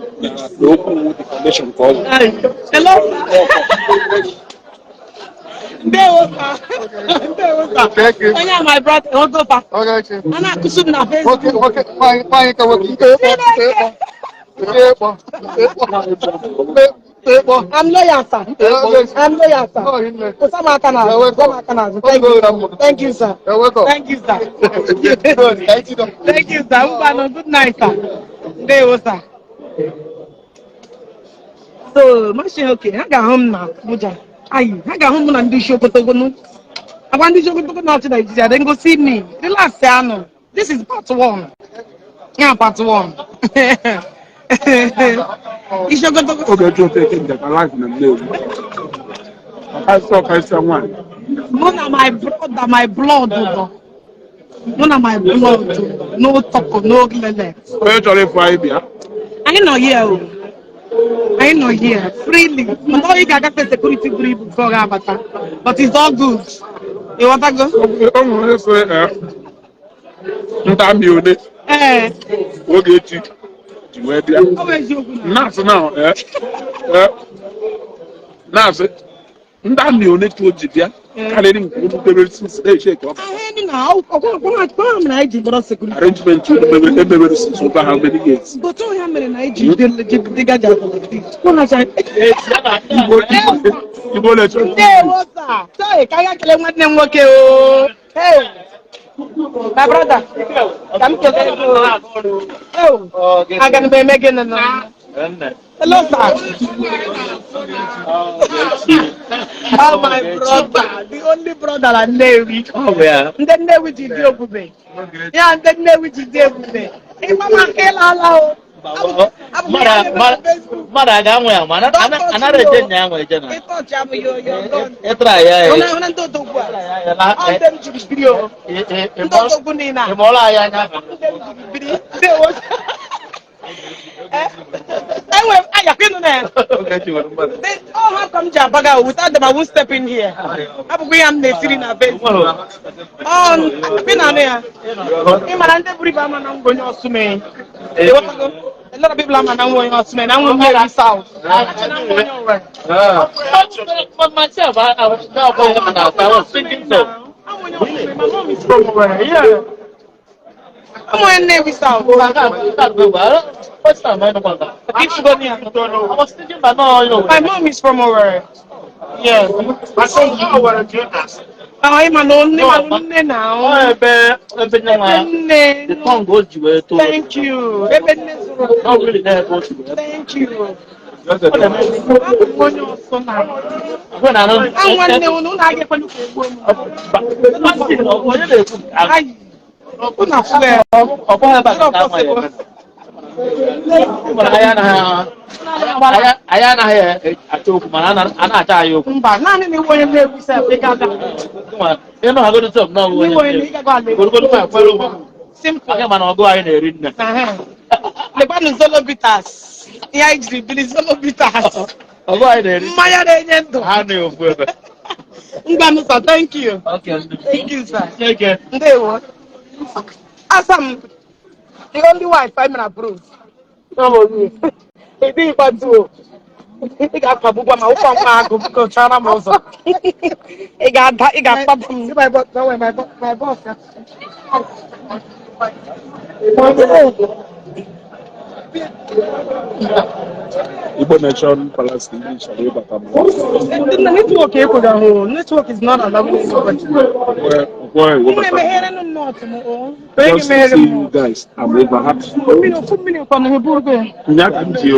okwu wu defamation ka ọ bụ. Ay, hello, sir. Ndewo, sir. Ndewo, sir. Thank you. Onye a my brother, Ogofa. Ogechi. A na-akụsu m na Nwoke, Facebook. nwoke, nwaanyị, nwaanyị ka nwoke, ike ịkpọ, ike ịkpọ, ike ịkpọ, ike ịkpọ, I'm loyal, sir. I'm loyal, sir. Oh, hinne. Kwụsa m aka n'azụ. You're welcome. Kwụsa m aka n'azụ. Thank you. Thank you, sir. You're welcome. Thank you, sir. Good. Thank you. Thank you, sir. Ngwanụ, good night, sir. Ndewo, sir. So, mashi okay, ha ga-ahụ m na Abuja. Ayi, ha ga-ahụ m na ndị isi okotogonu. Agwa ndị isi okotogo na-achị Nigeria, then go see me. Relax, anụ. This is part one. Yeah, part one. Isi okotogo. Ogechi Okeke ndekwa live na Nnewi. Ọkaịsị ọkaịsị nwaanyị. Mụ na my brother, my blood nọ. Mụ na my blood, no talk, no lele. Onye chọrọ ịfụ anyị bịa. Anyị nọ here o. Anyị nọ here freely. Mana ọ ị ga-agafe security buru ibu before ọ ga-abata. But it's all good. Ịghọtago? O nwere onye sịrị nta amị one Ogechi ji wee bịa. Ọ bụ eziokwu na. Nnaasị na naasị ndị amị one ka o ji bịa karịrị nke o butere since na-eche ka ọ Ahụ ndị na ọkwa mere anyị ji gbọrọ security. Arrangement emebere emebere since over how many years? But ọ ya mere na anyị ji dịga ji Igbo Igbo Igbo na-eche. Ndewo, sir. Sorry, ka anyị kelee nwanne m nwoke o. Hey. My brother, ka m kelee gị o. Oh, aga m eme gịnị nọ? Hello, sir. Oh, my brother, the only brother na Nnewi. Ndị Nnewi ji dị ebube. Ya ndị Nnewi ji dị ebube. Ịgba maka ịla ala o. Abụ m ya na-eme na Facebook. Mmadụ a ga-anwe ya ma anara eje nya anwe eje na Ịtọchị abụghị onye ọzọ. Ịtara ya ya. Hụna ndị odogwu a. Ọ ndị m jiri biri o. Ndị odogwu niile a. Ịmụọla anyị anya. Ndị m jiri biri. Ndewo. Enwe ayakwa ịnụ na ya. Oh, how come ji abaga o? Without them, I won't step in here. Abụkwa ihe m na-etiri na Facebook. Oh, bi na anụ ya. Ị mara ndị buru ibu ama na ngwa onye Ọsụme. Ịghọtago? A lot of people ama na nwa onye Ọsụme na nwa Nnewi South. Acha na nwa onye Owerri. Myself, I was thinking so. I'm onye Ọsụme. My mom is from Owerri. Yeah. I'm onye Nnewi South. First time I know about that. I was thinking, but no, you know. My mom is from Owerri. Yeah. Ah, ịma na nne ma nne na Ọ ebe nne nwa Ebe nne. The tongue o ji wee too. Thank you. Ebe nne zụrụ. Not really there ebe o ji wee. Thank you. Abụ m onye ọsọ na. Gwe na anụ. Ah, nwanne unu unu aga ekwenụ ka egbuo m. Onye na-ekwu? Ayi. Unu afụ ya. Ọ bụghị ebe a ka nwa ya eme. Mana anyị anaghị achọ okwu, mana a na-achọ anyị okwu. Mba, naanị na iwe onye na-egwu sef, ị ga-aga. Ịnụ hagodo sef na ọgwụ Iwe onye na ị gago ala egwu. Gorogodo ma ekwere onwe m. Simple. Aka mana ọgụ anyị na-eri nne. Lekwanụ Zolo Bitters. Ihe anyị jiri biri Zolo Bitters. Ọgụ anyị na-eri. Mmanya na-enye ndụ. Ha na ofu ebe. Ngwanụ sir, thank you. Okay. Thank you, sir. Chineke. Ndewo. Asam, the only wife I'm approve. Ị dịghịkwa tuo. Ị ga-akpagbukwa ma ụkwa nwa agụ, biko chara m ụzọ. Ị ga-ada, ị ga-akpagbu m. My boss, don't worry, my boss. Igbo Nation Palace TV chọrọ ịbata m. The network ekweghị ahụ. Network is not allowing anybody. Where Nne meghere nụ nọọtụ m o. Onye Just to gị meghere see m. you guys, I'm over happy. Mmiri ofu mmiri kwanụ ha bụrụ gị. Nya ka m ji o.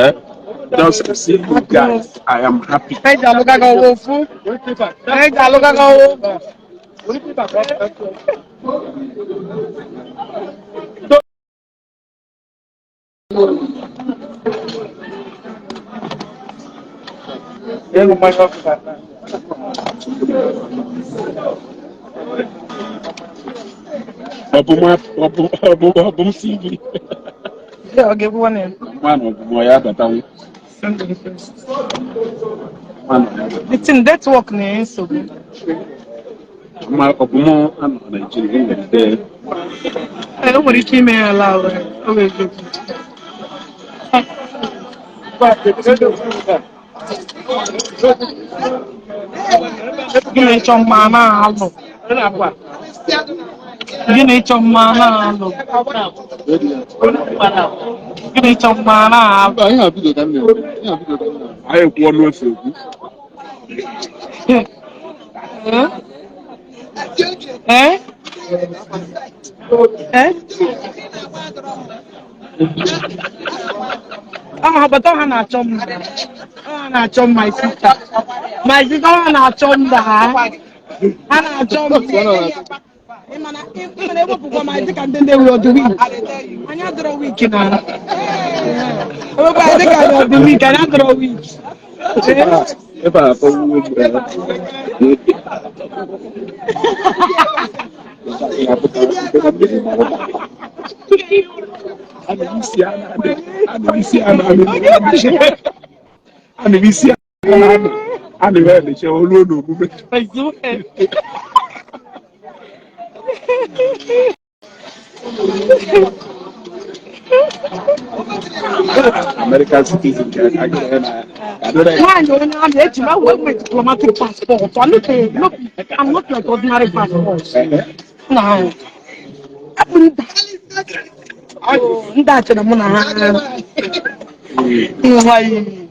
Eh? Just to see you guys, I am happy. Anyị ji alụga gị ọwa ofu. Anyị ji alụga gị ọwa ofu. Ọ bụ mụ- ọ bụ ọ bụ ọ bụ m CV. Yeah, ọ ga-egbu nwanne ya. Nwa na ọ bụ mụ ya abatanwu. Send the request. Nwa na ya abata. The thing network na-enye nsogbu. Ma ọ bụ mụ anọ na Naịjirịa enwere ide. Ee, o nwere ike ime ya ala ala. Ọ bụ eziokwu. Gị na-ịchọ mma na-alụ. Gị na-ịchọ mma na-alụ. Gị na-ịchọ mma na-alụ. Mba, ihe a bido ka m na-eme. Ihe a bido ka m na-eme. Anyị ekwu ọnụ efu ekwu. Eh? Eh? Eh? Ah, but ha na-achọ mma. Ha na-achọ my sister. My sister, ha na-achọ mma. Ha na-achọ mma. Ị ma na ewepụkwa m anyị dịka ndị na-ewe ọdụ weak. Anyị adịrọ weak na. Ewepụ anyị dịka anyị ọdụ weak, anyị adịrọ weak. Ebe a atọgbuo m. Ana m isi ana ana m isi ana ana m emecha olu n'omume. American citizen ka a ga na Nwaanyị onye amị eji m ewe m diplomatic passport. I'm not a, no, I'm not like ordinary passport. Na abụ ndị a chere mụ na ha nwaanyị.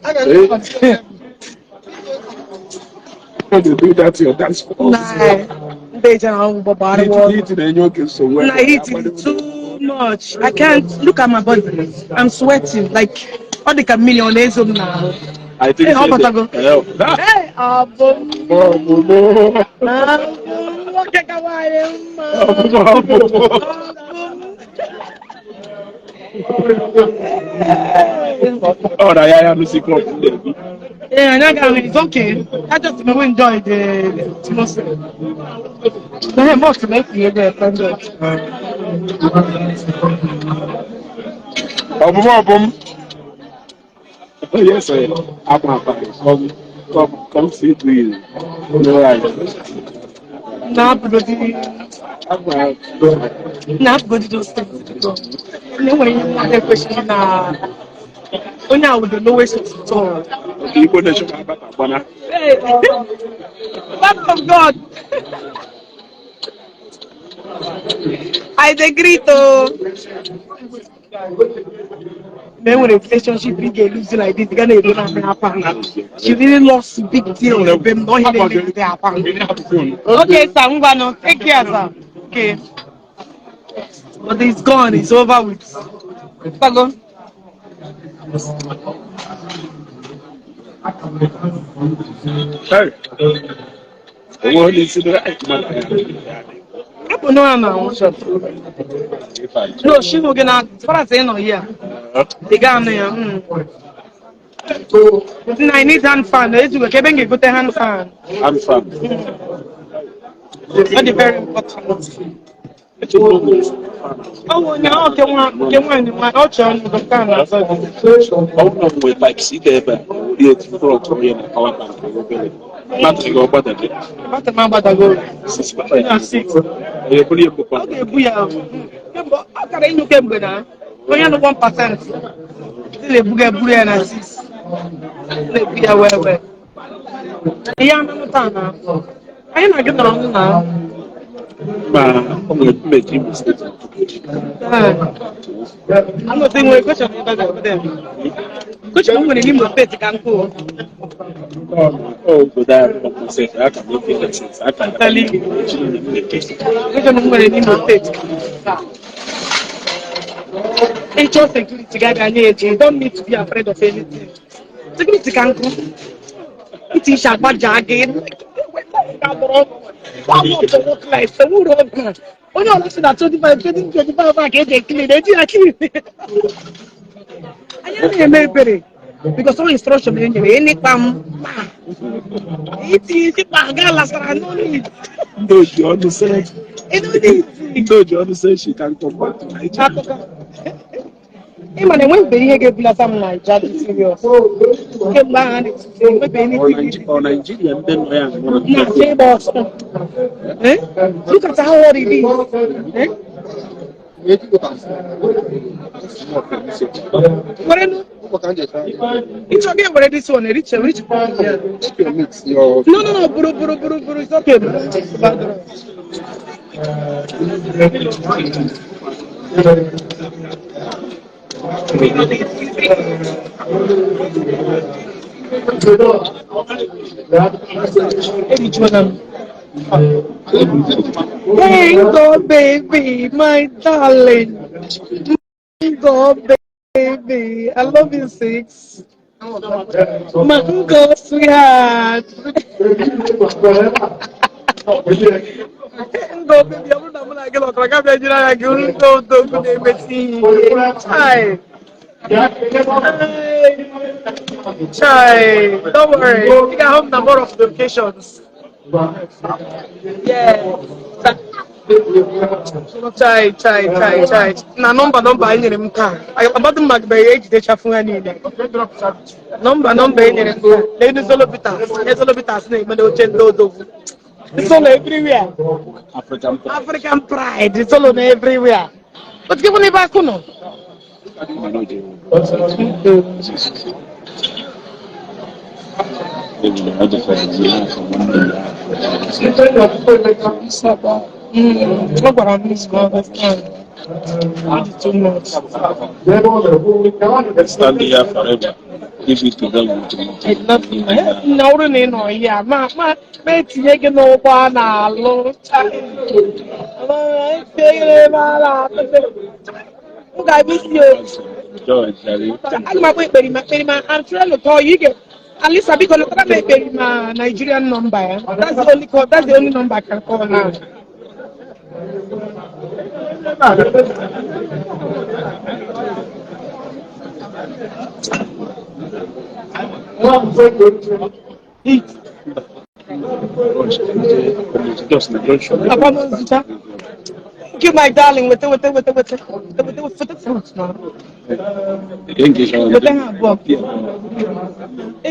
How do you do that to your dance floor? Na ndị eche na ọgwụ gbara ọrụ. Heat na-enye oke nsogbu. Na heat is too much. I can't look at my body. I'm sweating like ọ dị ka mmiri ọ na-ezo m n'ahụ. I think Ee, ọ batago. That Ee, ọ bụ m. ọ bụ mụ. Ọ bụ m nwoke ka nwaanyị mma. Ọ bụ mụ, ọ bụ mụ. Ọ bụ m. Ọ na ya ya nụsi club na-ebi. Yeah, and I got it's okay. I just may enjoy the atmosphere. Na most make you get friend. Ọ bụ mụ, ọ bụ m. Yes, I am. Come, come, come see me. No, I. Na brody, na brody those things. Na enwere ihe mmadụ ekwesịghị na onye a with the lowest of it all. Igbo Nation abata gbana. Hey, man of God. I dey greet o. Na enwere relationship ị ga-eluzi like this, ị ga na-ebo na akwa. She really lost big deal ebe m na ọhịa na-emegide akwa. Okay, sir, ngwanụ. Take care, sir. Okay. But it's gone, it's over with. Pago. Hey. Onwe onye isi na mmadụ ya. Onye a na-anwụ. No, she will get as far as ị nọ here. Ị ga-anụ ya. Nna, I need hand fan. Ezugo ka ebe m ga-egote hand fan. I'm fan. Ọ dị very important. Ọ wụ onye ọ nke nwaanyị nwaanyị ọ chọrọ nnukwu nke a na-azọ gị. Ọ bụrụ na m nwee type C dị ebe a, were etu plọg onye na power bank obere. Batrị gị ọ gbadago? Batrị m agbadago. Six Na six. Onye bụrụ ya bụkwa. Ọ ga-ebu ya kemgbe ọ kara ịnyụ kemgbe na onye nụ 1% ndị na-ebuga eburu ya na 6 na-ebu ya wee wee ihe anụnụ taa na anyị na gị nọrọ ọnụ na. Ma ọ nwere mmeji Imo Steeti. Anọzi nwere question ebe a ga-ebute m. Question m nwere n'Imo Steeti ka nkụ. Ọ obodo a bụ sef, aka m ofe sense aka Tali. Question m nwere n'Imo Steeti. Ịchọ security ga-abịa nye eji. You don't need to be afraid of anything. Security ka nkụ. Iti isi agbaja gị. Onye ọla si na 25 2025 a ka eji ekili na eji ya kili. Anyị anaghị eme ebere because all instruction e nyere ịnịkpa m kpa iti isi kpa ga lasara no need. Ndị oji ọnụ sị No need. Ndị oji ọnụ sị she can come back to Nigeria. Akụkọ. Ị ma na enwebeghị ihe ga-ebulata m Naija dị serious. Kemgbe ahụ a na-etiti enwebeghị Ọ anything. Ọ Naijiria ndị nọ ya nwụrụ. Na-achọ ịgba ọsọ. Eh? Look at how hard it is. Eh? Were nu. Ịchọ gị were this one, eriche, eriche. No, no, no, buru, buru, buru, buru, it's okay. Buru. Erichuola m. Thank God, baby, my darling. Thank God, baby. I love you, six. My God, sweetheart. Thank God, baby. I'm not gonna get off. I'm gonna get Chai. Chai. Don't worry. You got home number of locations. Yeah. Chai, chai, chai, chai. Na nọmba nọmba e nyere m taa. Agbadụ m maka ya ejidechafu ha niile. Nọmba nọmba e nyere m taa. N'elu Zolo Bitters. Zolo Bitters na-eme n'oche ndị odogwu. Zolo everywhere. African pride. African pride. Zolo na everywhere. But gị bụ n'ebe akụ nọ. Ọ gwara m na understand. Ọ dị too much. Stand here forever. Give it to them with I love you. Na ọrụ na ị nọ ihe a ma ma etinye gị n'ụgbọ a na-alụ. Chai. Etinye gị n'ebe a na-alụ. M ga-abịa isi o. Joy, Jerry. Aga m akpọ Ekperima Ekperima. I'm trying to call you. Alisa, biko letara m Ekperima Nigerian number ya. That's the only call. That's the only number I can call now. Eat. Just na junction. Papa m nzụcha. Thank you, my darling. Weta, weta, weta, weta. Weta, weta, weta fruit now. English. Weta ha abụọ. Ị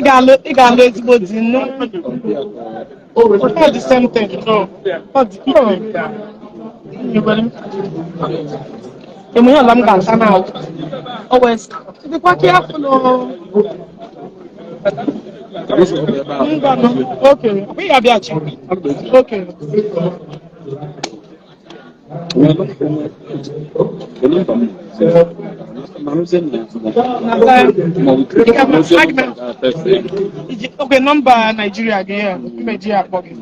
ga-alụ ezigbo di nnu. It's not the same thing. No. Ọ dị. No. Enwe ihe ọla m ga-ata na always. Dịkwa ka afọ nọ. Ngwanụ. Okay. Ọ bụ ya bịachi. Okay. Nọmba m. Na Iji oge nọmba Naijiria gị ya mmeji ya akpọ gị.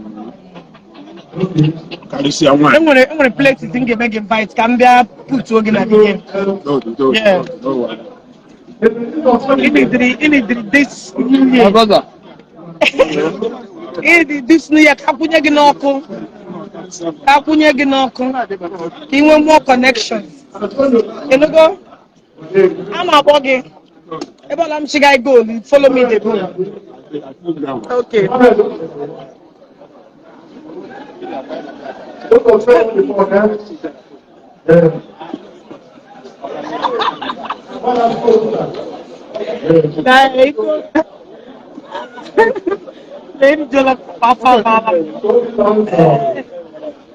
Karịsịa nwaanyị. Enwere places m ga-eme gị invite ka m bịa put oge na the game. No, no, Yeah. no, no. Ị nidiri this new My year. brother. Ị nidiri this new year ka akwụnye gị n'ọkụ. Ka akwụnye gị n'ọkụ ka ị nwee more connection. Ịnụgo? A na-akpọ gị ebe ọla m chiga go, follow me dey go. Okay.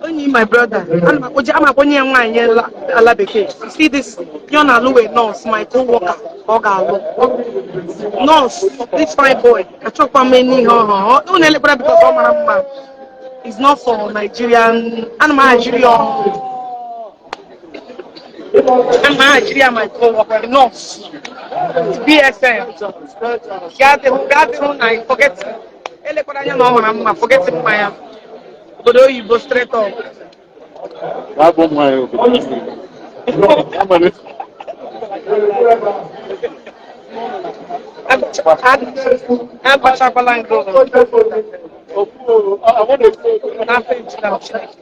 Only my brother. I'm a nwaanyị ala bekee. You see this, ya na-alụ wee nurse, my co-worker, ka ọ ga-alụ. Nurse, this fine boy, achọkwa m ihe ọhụrụ. Ọ na-elekwara because ọ mara mma. It's not for Nigerian, ana m Nigeria. I'm Nigeria, my co-worker, nurse. BSN. Gaa na forget. Elekwara anya na ọ mara mma, forget mma ya. Obodo oyibo straight up. Abụ ụmụ anyị obodo. Agbachakwala nke n'afọ ejula m Chineke.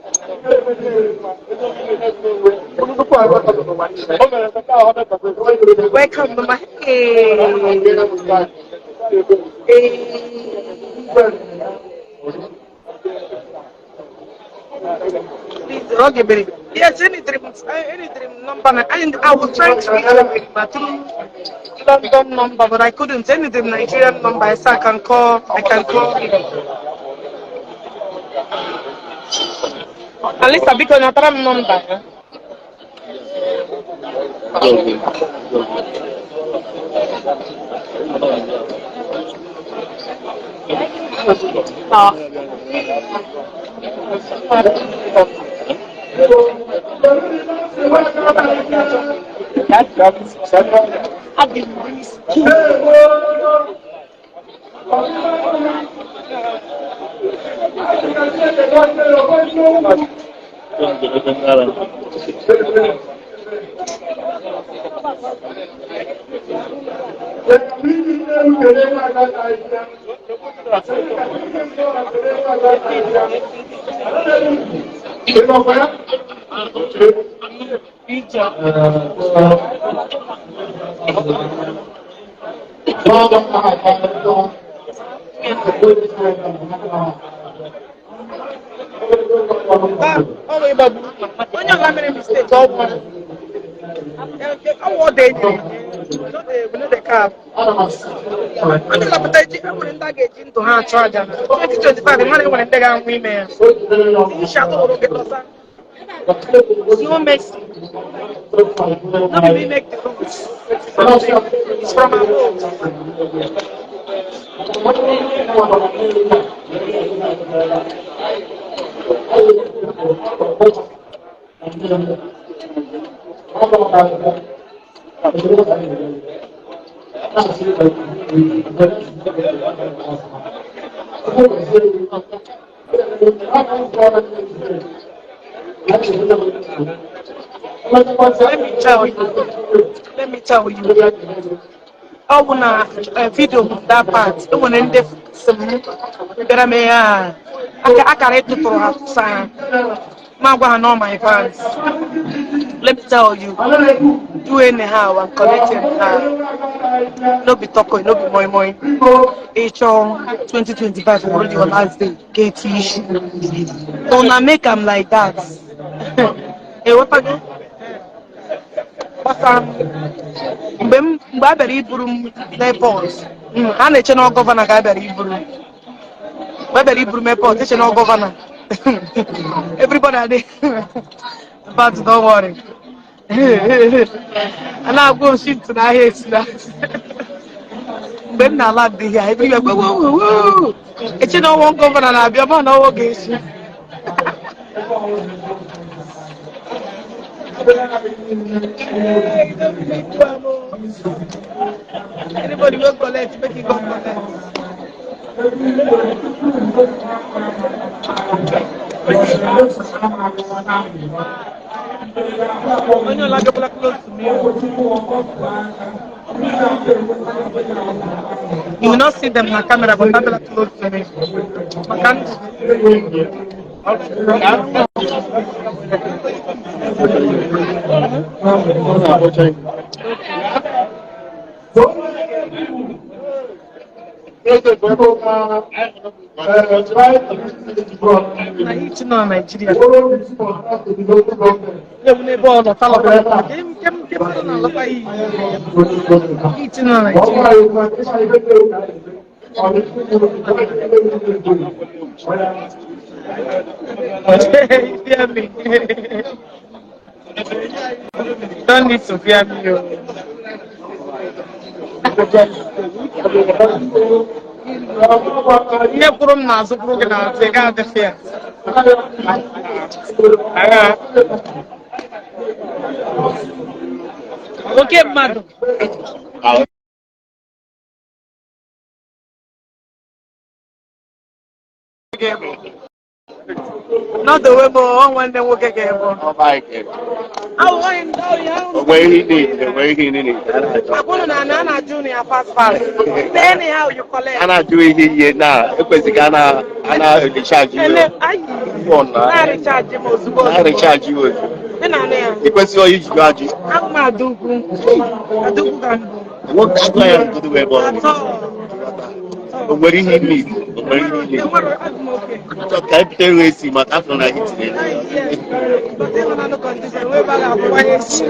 Welcome, Mama. Hey. Hey. Please, okay, baby. Yes, any dream number. I was trying to reach her through London number, but I couldn't. Any dream Nigerian number, I said I can call. I can call. At least I because not number. I've been risky. Onye ọla mere mistake ọ bụ ọwụ dị onye lapụta eji enwere ndị a ga-eji ndụ ha achụ aja 2025 mmadụ enwere ndị ga-anwụ ime ya isi atụrụ gị lọta. No mercy. No be me make the rules. It's from above. Let me tell you. Let me tell you. Ọ bụ na video that part, e nwere ndị sị m bịara mee ya akara ịtụtụrụ ha tụsa ha ma gwa ha na my fans. Let me tell you, do anyhow and collect anyhow. No be talk, no be moi moi. Ịchọ 2025 bụrụ your last day, get issue. Una make am like that. Ewetago? Gbasara mgbe a bịara iburu m n'airport, a na-eche na gọvanọ ka a bịara iburu m. Mgbe a bịara iburu m airport, eche na gọvanọ. Everybody adị but don't worry. A na-agwa oshi ntụ n'ahịa esi na mgbe m na-ala ndị ya everywhere, eche na ọnwa gọvanọ na-abịa ma na ọnwa ga-echi. Anybody will collect, make it go collect. Onye ọla gabala close to me. You will not see them on camera, but they're close to me. I can't. Na heat nọ na Naịjirịa. Ewu n'ebe ọ nọ talọba nke nke nke mmadụ na-alọta iyi. Heat nọ na Naịjirịa. You fear me. You don't need to fear me. Oh. Ihe kwuru m n'azụ kwuru gị n'azụ, ị gaghị adị fear. Agha. Oke mmadụ. Nọdụ onwe m, ọ nwanne m nwoke ga-ebu. Awụ onye ndị ọrụ ya. Onwe ihe ị na-eji, onwe ihe ị na-eji, a na-achọ. Akwụnụ na ana a na-ajụ unu ya fast fast. Say anyhow you collect. A na-ajụ ihe ihe na ekwesịghị a na a na-recharge Ele iwe. ayi. Phone na Na-recharge m ozugbo ozugbo. na-recharge iwe ozugbo. Ị na-anụ ya? Ekwesịghị iji ajụ. Ahụ m Adaugo. Adaugo ka m bụ. Nwoke agụ ya ngodo ebe ọ nọ. Atọ. O nwere ihe ị need, o nwere ihe ị need. Enwere adị m oke. Chọ ka anyị butere esi maka afọ na hit na-eme. But ịhụnanụ condition wee ebe a ga-akwụkwanye esi.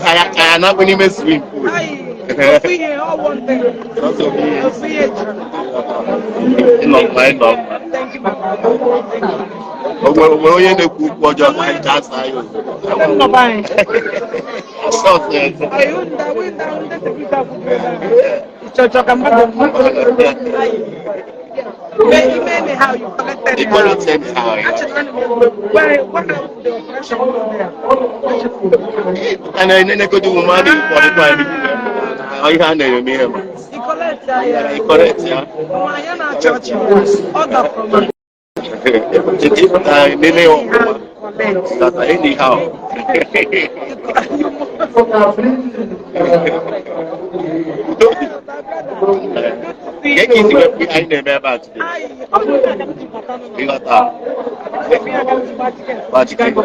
Ka ya ka ya na-akpụ n'ime swimming pool. Ayi, ofu ihe, ọ wụ ntị. Sọsọ ofu ihe. Ofu ihe juru. Ịnọ mma, ịnọ mma. Thank you, my brother. Thank you. O nwere onye na-ekwu okwu ọjọọ ka anyị ka asa ya ozugbo. Nnọba anyị. Sọsọ eze. Ayi, ndị ndị ndị security akwụkwọ ebe a. Ịchọchọ ka mmadụ. Ayi. Ime ime anyhow you collect Ị anyhow. collect anyhow, ya. Achọrọ m gwa gwa ha the operation nọ there. A na-enegodu mmadụ ịkpọrịkwa anyị. Ihe a na-eme ihe ma. Ị collect ya. Ị collect ya. Nwa ya na-achọ ọchị. Ọ dọpụrụ m. Ịpụta nene ya ọfụma. Collect. Tata anyhow. Udo dị. Ka esi wepụ ihe anyị na-eme ebe a today. Ayi, ọ bụ na ka m ji bata n'ụlọ. Ịghọta. Gba ticket.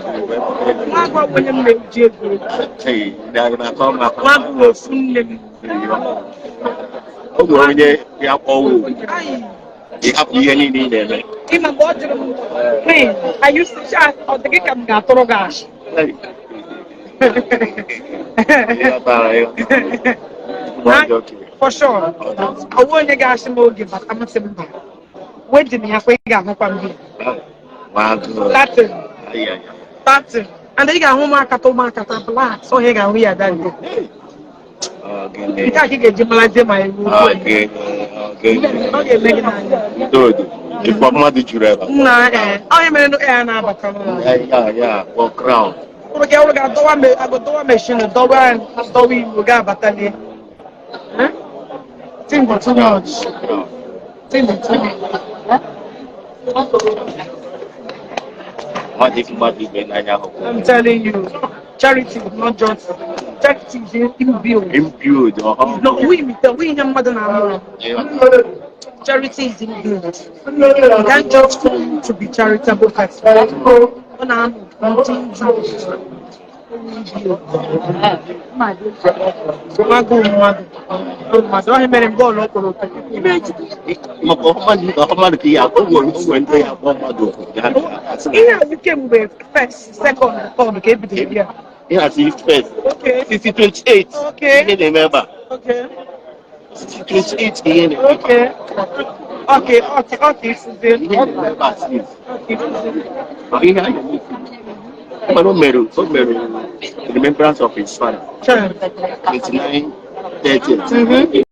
Nwa agwa bụ onye m na-eji ego. Hey, na-akọ m akọ. Nwa agụ ofu nne m. O nwere onye ya kpọọ Ayi. Ị hapụ ihe niile ị na-eme. Ịma mgbe ọ jụrụ m, "Queen, are you sure ọ dị gị ka m ga-atụrụ gị ashị?" Ịghọtara, ịghọtara. Ọ dị okay. For sure. Ọwụ onye ga-asị m oge bata m sị mba. Wedding ya kwa ị ga-ahụkwa m gị. Nwa agụụ. Starting, Ai, ai, ai. starting. And ị ga-ahụ ụmụakata ụmụakata black, so ị ga-ahụ ya that day. Ọ gịnị? Nke a ka ị ga-eji marazie ma iwu. Ọ gịnị? Ọ gịnị? Ọ ga-eme gị n'anya. Udo dị. Ịkpọ mmadụ juru ebe a. Nna ee, onye mere nụ ya na-abata n'ụlọ. Ya ya ya kpọ crown. Ụrụ gị ụrụ ga-adọwa me agụ dọwa machine dọwa dọwa iwu ga-abatalie. Thing too much. Thing too much. Mmadụ ịfụ mmadụ ibe n'anya ahụ. I'm telling you, charity is not just charity is inbuilt. Imbued ọha. No, we we ihe mmadụ na-amụ. Charity is inbuilt. You can't just come to be charitable person. Ọ na-amụ ndị nju. Mmadụ mmadụ mmadụ ọhịa mere mgbe ọlụ okporo ụtọ. Maka ọha mmadụ ka ihe akpọ o nwere ndị ya akpọ mmadụ oku ka ha asị na Ihe a bụ kemgbe first, second, third ka ebidoro ya. Ihe asị first. Okay. Sisi 28. Okay. Ihe na-eme ebe a. Okay. Sisi 28 ka ihe na-eme ebe a. Okay. Ifuzie. Ihe na-eme ebe a since. Okay, ifuzie. Ma ihe a na-eme. Mana o mere remembrance of his father. Sure. 29 30th.